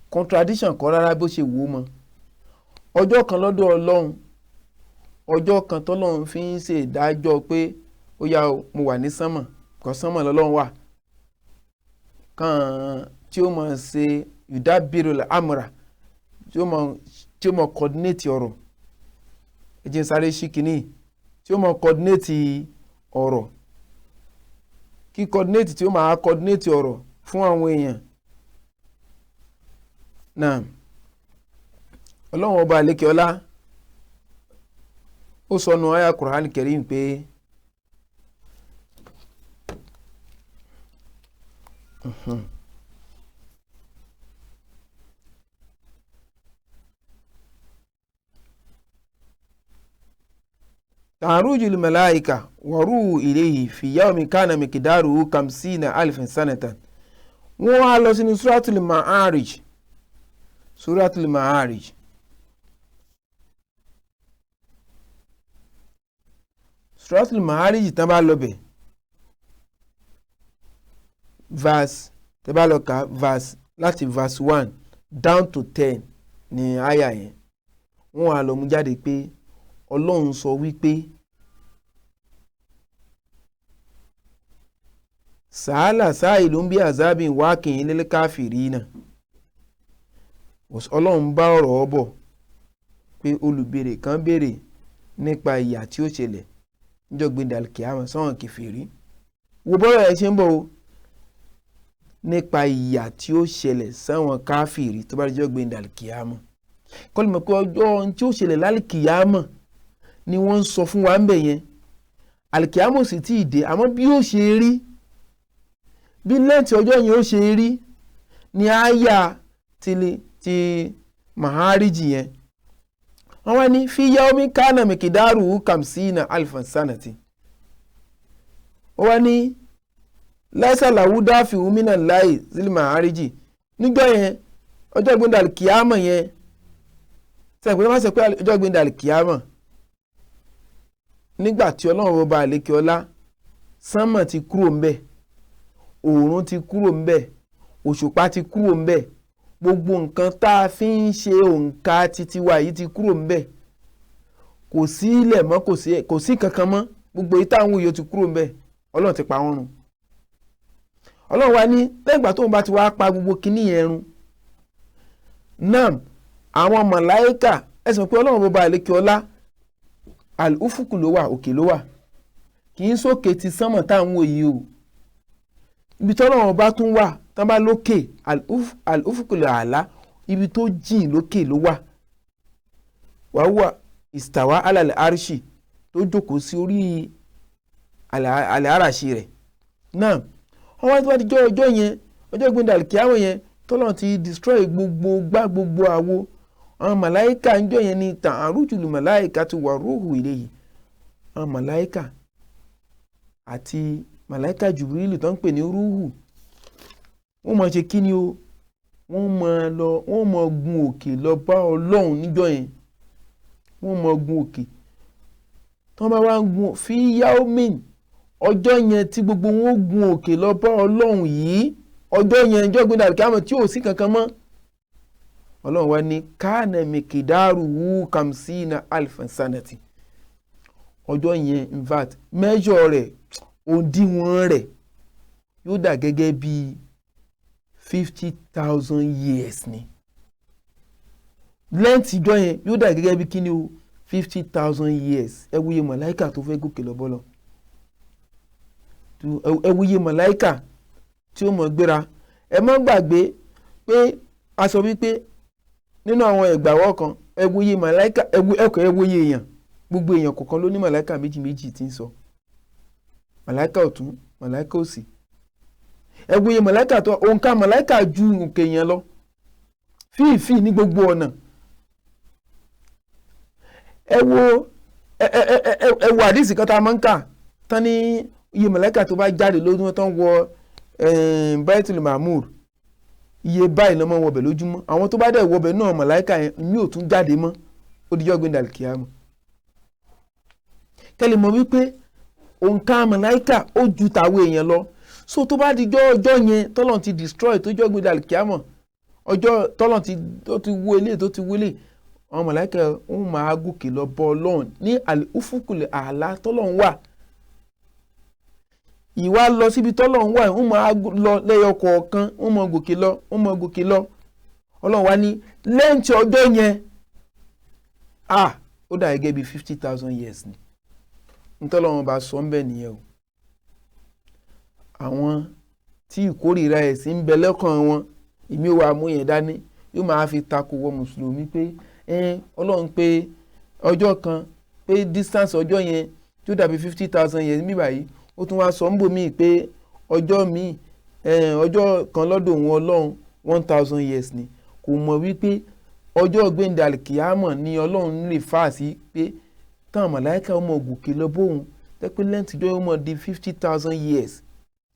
contradiction kọ́ rárá bó ṣe wò ó mọ́. Ọjọ́ kan lọ́dọ̀ Ọlọ́run, ọjọ́ kan tọ́lọ́run fi ń ṣe ìdájọ́ pé ó yá o, mo wà ní sánmọ̀, kọ́ sánmọ̀ lọ́lọ́run wà kàn tí ó mọ̀ ṣe yudabiru amra, tí ó mọ̀ coordinate ọ̀rọ̀. Ẹ jẹ́ n sáré ṣí kínní, tí ó mọ̀ coordinate ọ̀rọ̀, kí coordinate tí ó máa coordinate ọ̀rọ̀ fún àwọn èèyàn náà. Ọlọ́run ọba àlékè ọlá ó sọnù àyà Qur'an Karim pé ta'arujul malaika wa ruhu ilayhi fi yawmin kana miqdaruhu 50,000 sanatan. Wọ́n á lọ sínú Suratul Ma'arij, Suratul Ma'arij. Suratul Ma'arij tán bá lọ bẹ̀, verse tẹ́ bá lọ kà verse láti verse 1 down to 10 ní àyà yẹn. Wọ́n á lọ mú jáde pé Ọlọ́run sọ wípé sàálà sáìlú ń bí azabin wákìyìn lil kafirina. Ọlọ́run bá ọ̀rọ̀ ọ bọ̀ pé olùbèrè kan béèrè nípa ìyà tí ó ṣẹlẹ̀ níjọ́ gbẹ̀dẹ̀ alkiyama sọ́wọ́n kèfèrí. Wo bọ́rọ̀ ẹ ṣe ń bọ̀ o, nípa ìyà tí ó ṣẹlẹ̀ sáwọn káfìrí tó bá dijọ́ gbẹ̀dẹ̀ alkiyama. Kọ́lù mọ̀ pé ọjọ́ ohun tí ó ṣẹlẹ̀ lálkiyama ni wọ́n ń sọ fún wa ń bẹ̀ yẹn. Alkiyama ò sì tí ì dé, àmọ́ bí ó ṣe rí, bí lẹ́ǹtì ọjọ́ yẹn ó ṣe rí ni àyà ti Ma'arij yẹn. Wọ́n wá ní fi yaomi kana mikidaru 50,000 sanati. Wọ́n wá ní laisa lahu dafi'un minallahi zil Ma'arij. Níjọ́ yẹn, ọjọ́ ìgbéǹde alikiyama yẹn, sẹ́yìn pé wọ́n sọ pé ọjọ́ ìgbéǹde alikiyama nígbà tí Ọlọ́run ọba àlékè ọlá, sánmọ̀ ti kúrò ńbẹ̀, òòrùn ti kúrò ńbẹ̀, òṣùpá ti kúrò ńbẹ̀, gbogbo nǹkan tá a fi ń ṣe òǹkà títí wa yìí ti kúrò ńbẹ̀, kò sí ilẹ̀ mọ́, kò sí kankan mọ́, gbogbo èyí táwọn òye ti kúrò ńbẹ̀, Ọlọ́run ti pa wọ́n run. Ọlọ́run wa ní lẹ́yìn ìgbà tóun bá ti wá pa gbogbo kinní yẹn run náà, àwọn màláíkà ẹ sì mọ̀ pé Ọlọ́run bọba àlékè ọlá al-ufuku ló wà, òkè ló wà, kì í sókè ti sánmọ̀ táwọn òye o. Ibi tọ́lọ́run bá tún wà tán bá lókè al-ufuku àlá, ibi tó jìn lókè ló wà. Wàhùwà ìsìtàwá alàlẹ́ àríṣì tó jókòó sí orí àlẹ́ àràṣì rẹ̀ náà. Wọ́n wá tí wọ́n ti jọ ọjọ́ yẹn, ọjọ́ ìgbìndà kíáwọ̀ yẹn, tọ́lọ́run ti destroy gbogbo gbá gbogbo àwo. Àwọn màláíkà ń jọ yẹn ni ta'arujul màláíkà ti wà rúhù ilayhi. Àwọn màláíkà àti màláíkà Jùbìrìlù tó ń pè ní rúhù, wọ́n máa ṣe kí ni o, wọ́n máa lọ, wọ́n máa gun òkè lọ bá Ọlọ́run níjọ́ yẹn. Wọ́n máa gun òkè. Tí wọ́n bá wá ń gun fi yaumin, ọjọ́ yẹn tí gbogbo wọn gun òkè lọ bá Ọlọ́run yìí, ọjọ́ yẹn ọjọ́ ìgbéǹde àlùkìyámọ̀ tí ò sí kankan mọ́. Ọlọ́run wá ní kana miqdaruhu 50,000 sanati. Ọjọ́ yẹn in fact measure rẹ̀, òdiwọ̀n rẹ̀ yóò dà gẹ́gẹ́ bí 50,000 years ni. Lẹ́ǹtì ìjọ yẹn yóò dà gẹ́gẹ́ bí kíni o, 50,000 years. Ẹ wúye màláìkà tó fẹ́ gòkè lọ bọ́lọ̀, ẹ wúye màláìkà tí ó mọ̀ gbéra. Ẹ má gbàgbé pé a sọ wípé nínú àwọn ẹgbàwọ́ kan, ẹ wúye màláìkà, ẹ wúye èèyàn, gbogbo èèyàn kọ̀ọ̀kan ló ní màláìkà méjì méjì tí ń sọ, màláìkà ọ̀tún, màláìkà òsì. Ẹ wúye màláìkà tó òǹkà màláìkà ju òǹkà èèyàn lọ fíìfíì ní gbogbo ọ̀nà. Ẹ wo ẹ wo àdìsí kan tá a máa ń kà tán ní iye màláíkà tó bá jáde lójúmọ́ tán wọ Baitul Mamur, iye báyìí ló máa ń wọbẹ̀ lójúmọ́. Àwọn tó bá dẹ̀ wọbẹ̀ náà màláíkà yẹn mi ò tún jáde mọ́, ó dijọ́ gbẹ̀ndà kíámù. Kẹ́lẹ́ mọ̀ wípé òǹkà màláíkà ó ju tàwọn èèyàn lọ. So tó bá dijọ́ ọjọ́ yẹn tọ́lọ́n ti destroy tó jọ́ gbẹ̀ndà kíámù, ọjọ́ tọ́lọ́n ti tó ti wó ilé tó ti wó ilé, àwọn màláíkà ń máa gòkè lọ bọ́ Ọlọ́run ní àlùfùkùlẹ̀ àlá tọ́lọ́run wà. Ìwà lọ síbi tọ́lọ́run wà, ń máa lọ lẹ́yọ kọ̀ọ̀kan, ń máa gòkè lọ, ń máa gòkè lọ. Ọlọ́run wá ní lẹ́yìn tí ọjọ́ yẹn, ó dà gẹ́gẹ́ bí 50,000 years ni. Ntọ́lọ́run bá sọ ń bẹ̀ nìyẹn o. Àwọn tí ìkórìíra ẹ̀sìn ń bẹ lọ́kàn wọn, èmi ò wá mú yẹn dání, yóò máa fi takò wọ mùsùlùmí pé Ọlọ́run pé ọjọ́ kan, pé distance ọjọ́ yẹn tó dàbí 50,000 years mi báyìí, ó tún wá sọ ń bò míì pé ọjọ́ míì, ọjọ́ kan lọ́dọ̀ òun Ọlọ́run 1,000 years ni. Kò mọ̀ wípé ọjọ́ gbẹ̀ndẹ̀ alikiyamọ̀ ni Ọlọ́run lè fà sí pé táwọn màláíkà ọmọ ògùnkè lọ bóun tẹ́pẹ́ lẹ́ǹtìjọ́ ọmọ di 50,000 years,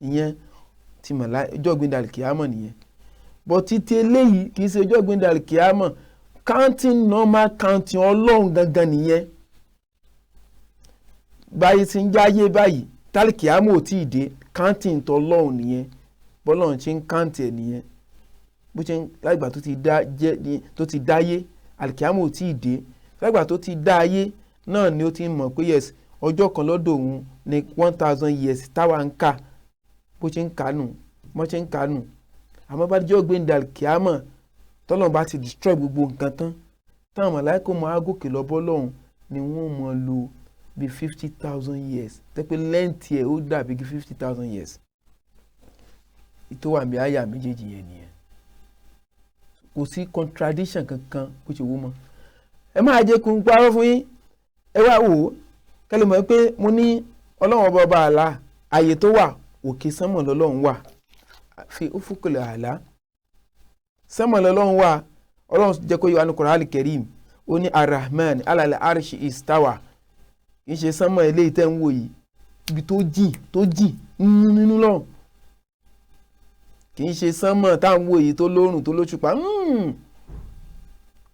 ìyẹn ti ọjọ́ gbẹ̀ndẹ̀ alikiyamọ̀ nìyẹn. But títí eléyìí kì í ṣe ọjọ́ gbẹ̀ndẹ̀ alikiyamọ̀, counting normal counting Ọlọ́run gangan nìyẹn. Báyìí ti ń jáyé báyìí tálíkìámọ̀ ò tí ì dé, counting tọlọ́run nìyẹn, bọ́lọ́run ṣe ń count ẹ̀ nìyẹn. Bó ṣe ń lágbà tó ti dá jẹ́ tó ti dáyé, àlìkìámọ̀ ò tí ì dé, lágbà tó ti dá ayé náà ni ó ti mọ̀ pé yes, ọjọ́ kan lọ́dọ̀ òun ní 1,000 years táwa ń kà, bó ṣe ń kà nù, bó ṣe ń kà nù. Àmọ́ bá dijọ́ gbẹ̀ndẹ̀ àlìkìámọ̀ tọ́lọ́run bá ti destroy gbogbo nǹkan tán, táwọn màláíkà máa gòkè lọ bọ́lọ́run ni wọ́n mọ̀ lò bí 50,000 years, tẹ́pẹ́ lẹ́ǹtì ẹ̀ ó dàbí 50,000 years. Ìtò wà ní àyà méjèèjì yẹn nìyẹn. Kò sí contradiction kankan bó ṣe wó mọ́. Ẹ máa jẹ́ kó ń parọ́ fún yín. Ẹ wá wò ó, kẹ́lẹ́ mọ̀ pé mo ní Ọlọ́run ọba ọba àlá, àyè tó wà òkè sánmọ̀ lọ́lọ́run wà, fi ufukul àlá sánmọ̀ lọ́lọ́run wà. Ọlọ́run jẹ́ kó yé wa ní Qur'an Karim, ó ní Arrahman alal arshi istawa. Kì í ṣe sánmọ̀ eléyìí tẹ́ ń wò yìí, ibi tó jìn tó jìn nínú lọ́run. Kì í ṣe sánmọ̀ tá à ń wò yìí tó lórùn tó lóṣùpá.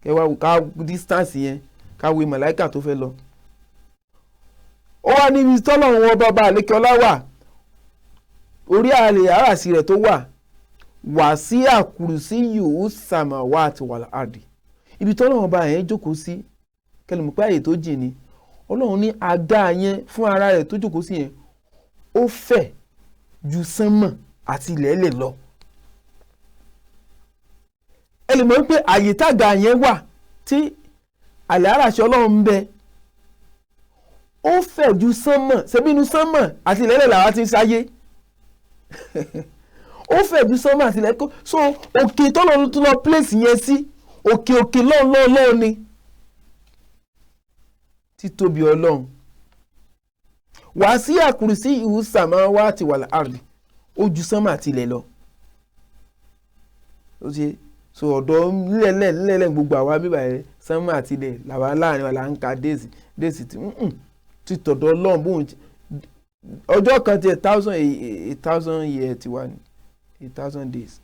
Kẹwàá ká distance yẹn, ká wo màláíkà tó fẹ́ lọ. Ó wá níbi tọ́lọ́run wọn bàbá àlékè ọlá wà, orí àlè àràsí rẹ̀ tó wà, wà sí àkùrùsí yòó sàmà wà àti wà láàdì. Ibi tọ́lọ́run bá yẹn jókòó sí, kẹlẹ̀ mọ̀ pé àyè tó jìn ni. Ọlọ́run ní àga yẹn fún ara rẹ̀ tó jókòó sí yẹn, ó fẹ̀ ju sánmọ̀ àti ilẹ̀ẹ́lẹ̀ lọ. Ẹ lè mọ̀ pé àyè tága yẹn wà tí àlè àràsí Ọlọ́run ń bẹ, ó fẹ̀ ju sánmọ̀, ṣebí inú sánmọ̀ àti ilẹ̀ẹ́lẹ̀ làwa ti ń ṣayé. Ó fẹ̀ ju sánmọ̀ àti ilẹ̀ẹ́lẹ̀. So òkè tọ́lọ́run tún lọ place yẹn sí, òkè òkè lọ́ọ̀lọ́ọ̀lọ́ọ̀ ni. Títóbi Ọlọ́run. Wà sí àkùrùsí ìhù sàmà wá ti wà láàrin, ó ju sánmọ̀ àti ilẹ̀ lọ. Ó ṣe so ọ̀dọ̀ nílẹ̀lẹ̀ nílẹ̀lẹ̀ gbogbo àwa bíbà yẹn, sánmọ̀ àti ilẹ̀ làwa láàrin wa là ń ka déèsì déèsì tí tọ̀dọ̀ Ọlọ́run bóun ọjọ́ kan ti 1,000 year ti wà ní 1,000 days.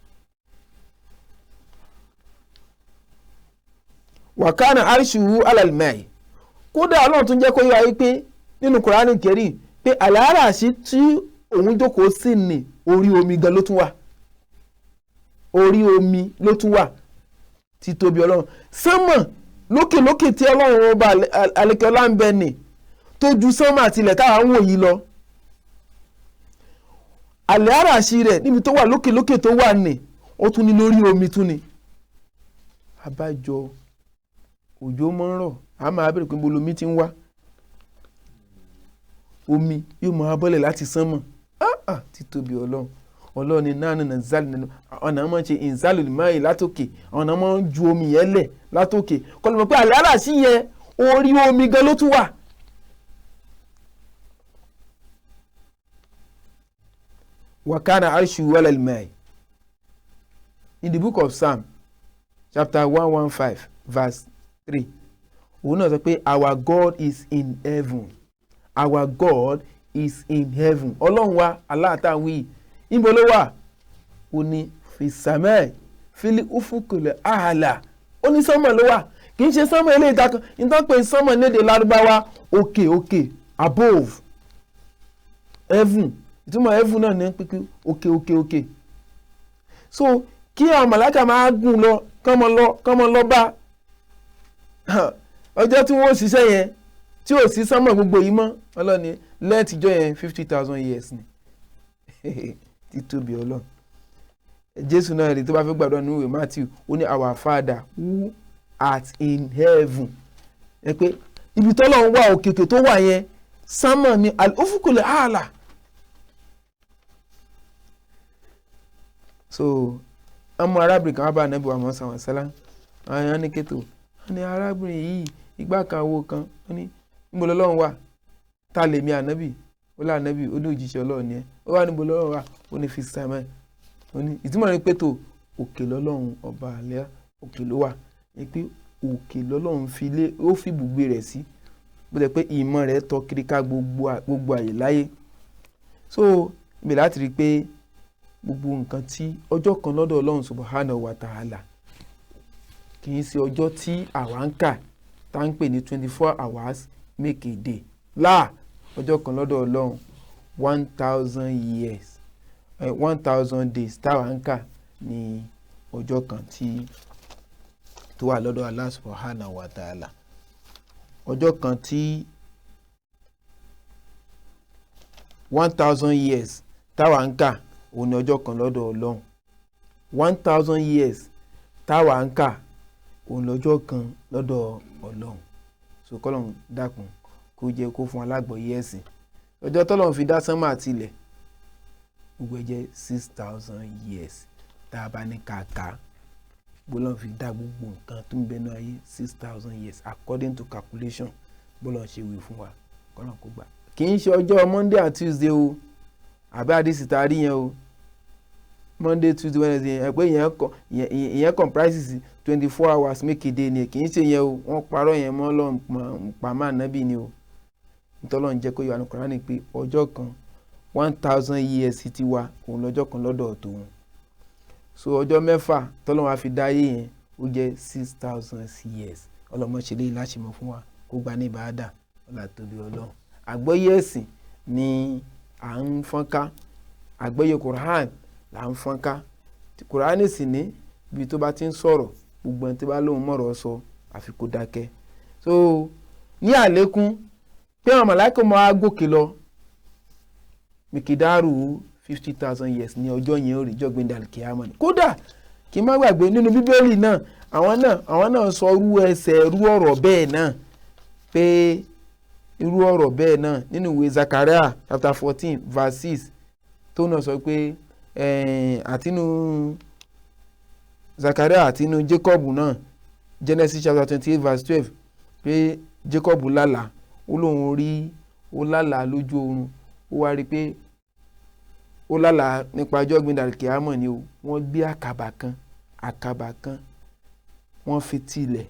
Wàkánà arshuhu alal mai. Kódà Ọlọ́run tún jẹ́ kó yé wa wípé nínú Kùránì Kẹ́rímù pé àlàáràṣí tí òun jókòó sí ní orí omi gan ló tún wà, orí omi ló tún wà. Títóbi Ọlọ́run. Sánmọ̀ lókè lókè tí Ọlọ́run ọba àlekè ọlá ń bẹ nì tó ju sánmọ̀ àti ilẹ̀ táwa ń wò yìí lọ. Àlàáràṣí rẹ̀ níbi tó wà lókè lókè tó wà nì, ó tún ní lórí omi tún ni. Àbájọ òjò mọ́ ń rọ̀, a máa bẹ̀rẹ̀ pé bolomi ti ń wá. Omi yóò máa bọ́lẹ̀ láti sánmọ̀. Títóbi Ọlọ́run. Ọlọ́run ni nánà nà zálì nínú. Ọ̀nà máa ń ṣe ìzálì máa látòkè. Ọ̀nà máa ń ju omi yẹn lẹ̀ látòkè. Kọ́lù mọ̀ pé àlàáràṣí yẹn orí omi gan ló tún wà. Wakana arshu alal mai. In the book of Psalm, chapter 115, verse 3. Òun náà sọ pé our God is in heaven, our God is in heaven. Ọlọ́run wa aláàtàwí yìí níbo ló wà? Ó ní fisamẹ́ fili ufukule ahala. Ó ní sánmọ̀ ló wà, kì í ṣe sánmọ̀ eléyìí ta kan nítorí pé sánmọ̀ lédè Lárúbáwá òkè òkè, above heaven. Ìtumọ̀ heaven náà ní pípín òkè òkè òkè. So kí àwọn màláíkà máa gùn lọ, kọ́mọ lọ, kọ́mọ lọ bá ọjọ́ tí wọ́n ṣiṣẹ́ yẹn tí ò sí sánmọ̀ gbogbo yìí mọ́. Ọlọ́ni lẹ́ẹ̀tìjọ́ yẹn 50,000 years ni. Títóbi Ọlọ́run. Jésù náà rí tó bá fẹ́ gbàdúrà nínú ìwé Matthew, ó ní our Father who art in heaven. Ẹ pé ibi tọ́lọ́run wà, òkèkè tó wà yẹn, sánmọ̀ ni al-ufukul a'la. So ọmọ arábìnrin kan wá bá Ànábì wa Muhammad sallallahu alaihi wasallam. Àwọn èèyàn ní kétò, wọ́n ní arábìnrin yìí ìgbà kan owó kan, wọ́n ní níbo lọ́lọ́run wà, ta lèmi Ànábì? Ó lá Ànábì, ó ní òjíṣẹ́ Ọlọ́run ni ẹ́. Ó wà níbo lọ́lọ́run wà? Ó ní fi sàmẹ́. Ó ní ìtumọ̀ ní pé tó òkè lọ́lọ́run ọba àlẹ́, òkè ló wà. Ní pé òkè lọ́lọ́run fi lé, ó fi ibùgbé rẹ̀ sí, bó jẹ́ pé ìmọ̀ rẹ̀ tọ́ kiri ká gbogbo àyè láyé. So ibẹ̀ láti rí i pé gbogbo nǹkan tí ọjọ́ kan lọ́dọ̀ Ọlọ́run subhanahu wa ta'ala kì í ṣe ọjọ́ tí àwa ń kà tá ń pè ní 24 hours make a day. Láà ọjọ́ kan lọ́dọ̀ Ọlọ́run 1,000 years, 1,000 days táwa ń kà ní ọjọ́ kan tí tó wà lọ́dọ̀ Allah subhanahu wa ta'ala. Ọjọ́ kan tí 1,000 years táwa ń kà òun ni ọjọ́ kan lọ́dọ̀ Ọlọ́run. 1,000 years táwa ń kà òun lọ́jọ́ kan lọ́dọ̀ Ọlọ́run. So kọ́lọ́run dákun kó jẹ́ kó fún alágbọ̀ọ́yé ẹ̀sìn. Ọjọ́ tọ́lọ́run fi dá sánmà àti ilẹ̀ gbogbo ẹ̀ jẹ́ 6,000 years tá a bá ní kàkà. Bọ́lọ́run fi dá gbogbo nǹkan tó ń bẹ ní ayé 6,000 years according to calculation bọ́lọ́run ṣe wí fún wa, kọ́lọ́run kó gbà. Kì í ṣe ọjọ́ Monday and Tuesday o, àbí àdìsí tá a rí yẹn o. Monday, Tuesday, Wednesday ẹ pé ìyẹn comprises 24 hours make a day ni, kì í ṣe yẹn o. Wọ́n parọ́ yẹn mọ́ Ọlọ́run pàmò ànábì ni o. Ntọ́lọ́run jẹ́ kó yọ àánú Kùránì pé ọjọ́ kan 1,000 years ti wà òun lọ́jọ́ kan lọ́dọ̀ tòun. So ọjọ́ mẹ́fà tọ́lọ́run á fi dá ayé yẹn ó jẹ́ 6,000 years. Ọlọ́mọ ṣe lè láṣẹ mọ́ fún wa kó gba ní ìbáradà ọlá tóbi Ọlọ́run. Àgbọ́yé ẹ̀sìn ni à ń fọ́nká, àgbọ́yé Kùránì là ń fọ́nká. Kùránì sì ní ibi tó bá ti ń sọ̀rọ̀ gbogbo ẹni tó bá lóun mọ̀rọ̀ sọ àfi kó dákẹ́. So ní àlékún pé àwọn màláíkà máa gòkè lọ mikidaru 50,000 years ní ọjọ́ yẹn ó rí jọ́gbìn dàlùkìyámọ̀ ni. Kódà kí n má gbàgbé nínú Bíbélì náà àwọn náà sọ irú ẹsẹ̀ irú ọ̀rọ̀ bẹ́ẹ̀ náà pé irú ọ̀rọ̀ bẹ́ẹ̀ náà nínú ìwé Zakaria chapter 14 verse 6 tó náà sọ pé àtinú Zakaria àtinú Jacob náà Genesis chapter 28 verse 12 pé Jacob lálàá, ó lóun rí, ó lálàá lójú oorun, ó wá rí pé ó lálàá nípa ọjọ́ gbìndàkìámọ̀ ni o. Wọ́n gbé àkàbà kan wọ́n fi ti ilẹ̀,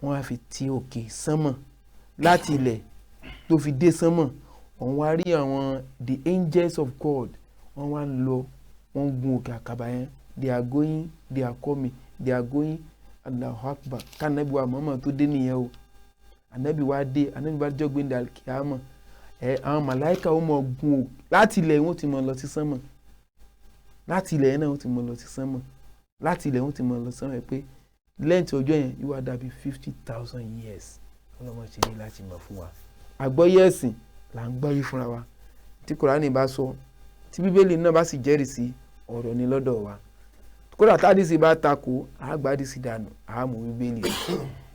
wọ́n á fi ti òkè sánmọ̀, láti ilẹ̀ tó fi dé sánmọ̀. Wọ́n wá rí àwọn the angels of God, wọ́n wá ń lọ, wọ́n ń gun òkè àkàbà yẹn. They are going, they are coming, they are going. Allahu Akbar. Kánábì wa Muhammad tó dé nìyẹn o. Ànábì wa dé, ànábì wa jọ́ gbìndàkìámọ̀. Àwọn màláìka ó mọ gun òkè láti ilẹ̀, wọ́n ti mọ lọ sí sánmọ̀. Láti ilẹ̀ náà wọ́n ti mọ lọ sí sánmọ̀. Láti ilẹ̀ wọ́n ti mọ lọ sí sánmọ̀ pé lẹ́yìn tí ọjọ́ yẹn yóò wá dàbí 50,000 years. Ọlọ́mọ ṣe ní láti mọ̀ fún wa. Àgbọ́yé ẹ̀sìn là ń gbọ́yé fúnra wa. Tí Kùránì bá sọ, tí Bíbélì náà bá sì jẹ́rìí sí ọ̀rọ̀ ni lọ́dọ̀ wa. Kódà tádìsí bá takò, àgbàdìsí dànù, àmú Bíbélì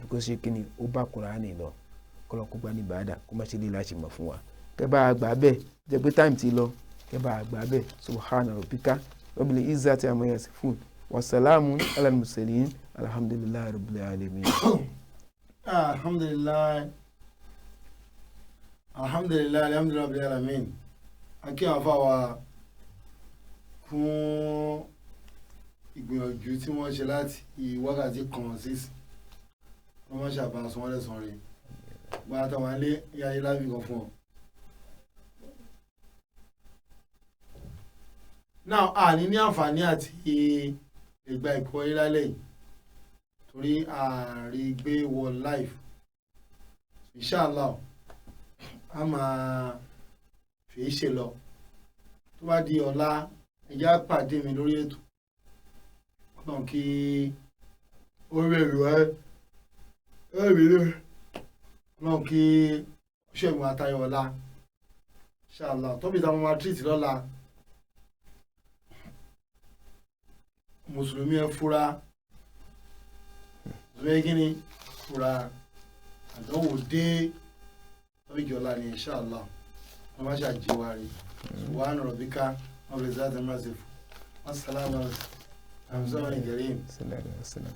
kó ṣe kí ni ó bá Kùránì lọ. Kọ́lọ́ kó gbá ní ìbáradà kó má ṣe ní láti mọ̀ fún wa. Kẹ́ bá a gbà bẹ́ẹ̀, jẹ́ pé time ti lọ, kẹ́ bá a gbà bẹ́ẹ̀. Subhana rabbika rabbil izzati amma yasifun wa salamun ala al-mursalin alhamdulillahi rabbil alamin. Alhamdulillah, alhamdulillah, alhamdulillah rabbil alamin. A kí àwọn afáwa fún ìgbìyànjú tí wọ́n ṣe láti wákàtí kan sí Wọ́n máa ṣàbà sọ wọ́n lẹ́sàn-án rẹ̀. Gba àtàwọn alẹ́ ìyá ayé lábì kan fún ọ. Now, a ní ní àǹfààní àti ìgbà ìkọ́ yín lálẹ́ yìí torí ààrí gbé wọ live. Inshallah, a máa fi í ṣe lọ. Tó bá di ọ̀la, ẹ̀já pàdé mi lórí ètò. Ọlọ́run kí ó rẹ̀ wá ẹ̀rí rẹ̀. Ọlọ́run kí ṣẹ́gun àtayọ̀ ọ̀la. Inshallah, tóbi táwọn máa treat lọ́la. Mùsùlùmí ẹ fura, mùsùlùmí kí ni fura, àdánwò dé lórí ọ̀la ni inshallah. Wọ́n máa ṣàjíwárí. Subhana rabbika rabbil izzati amma yasifun. Wassalamu ala al-mursalin. Sallallahu alaihi wasallam.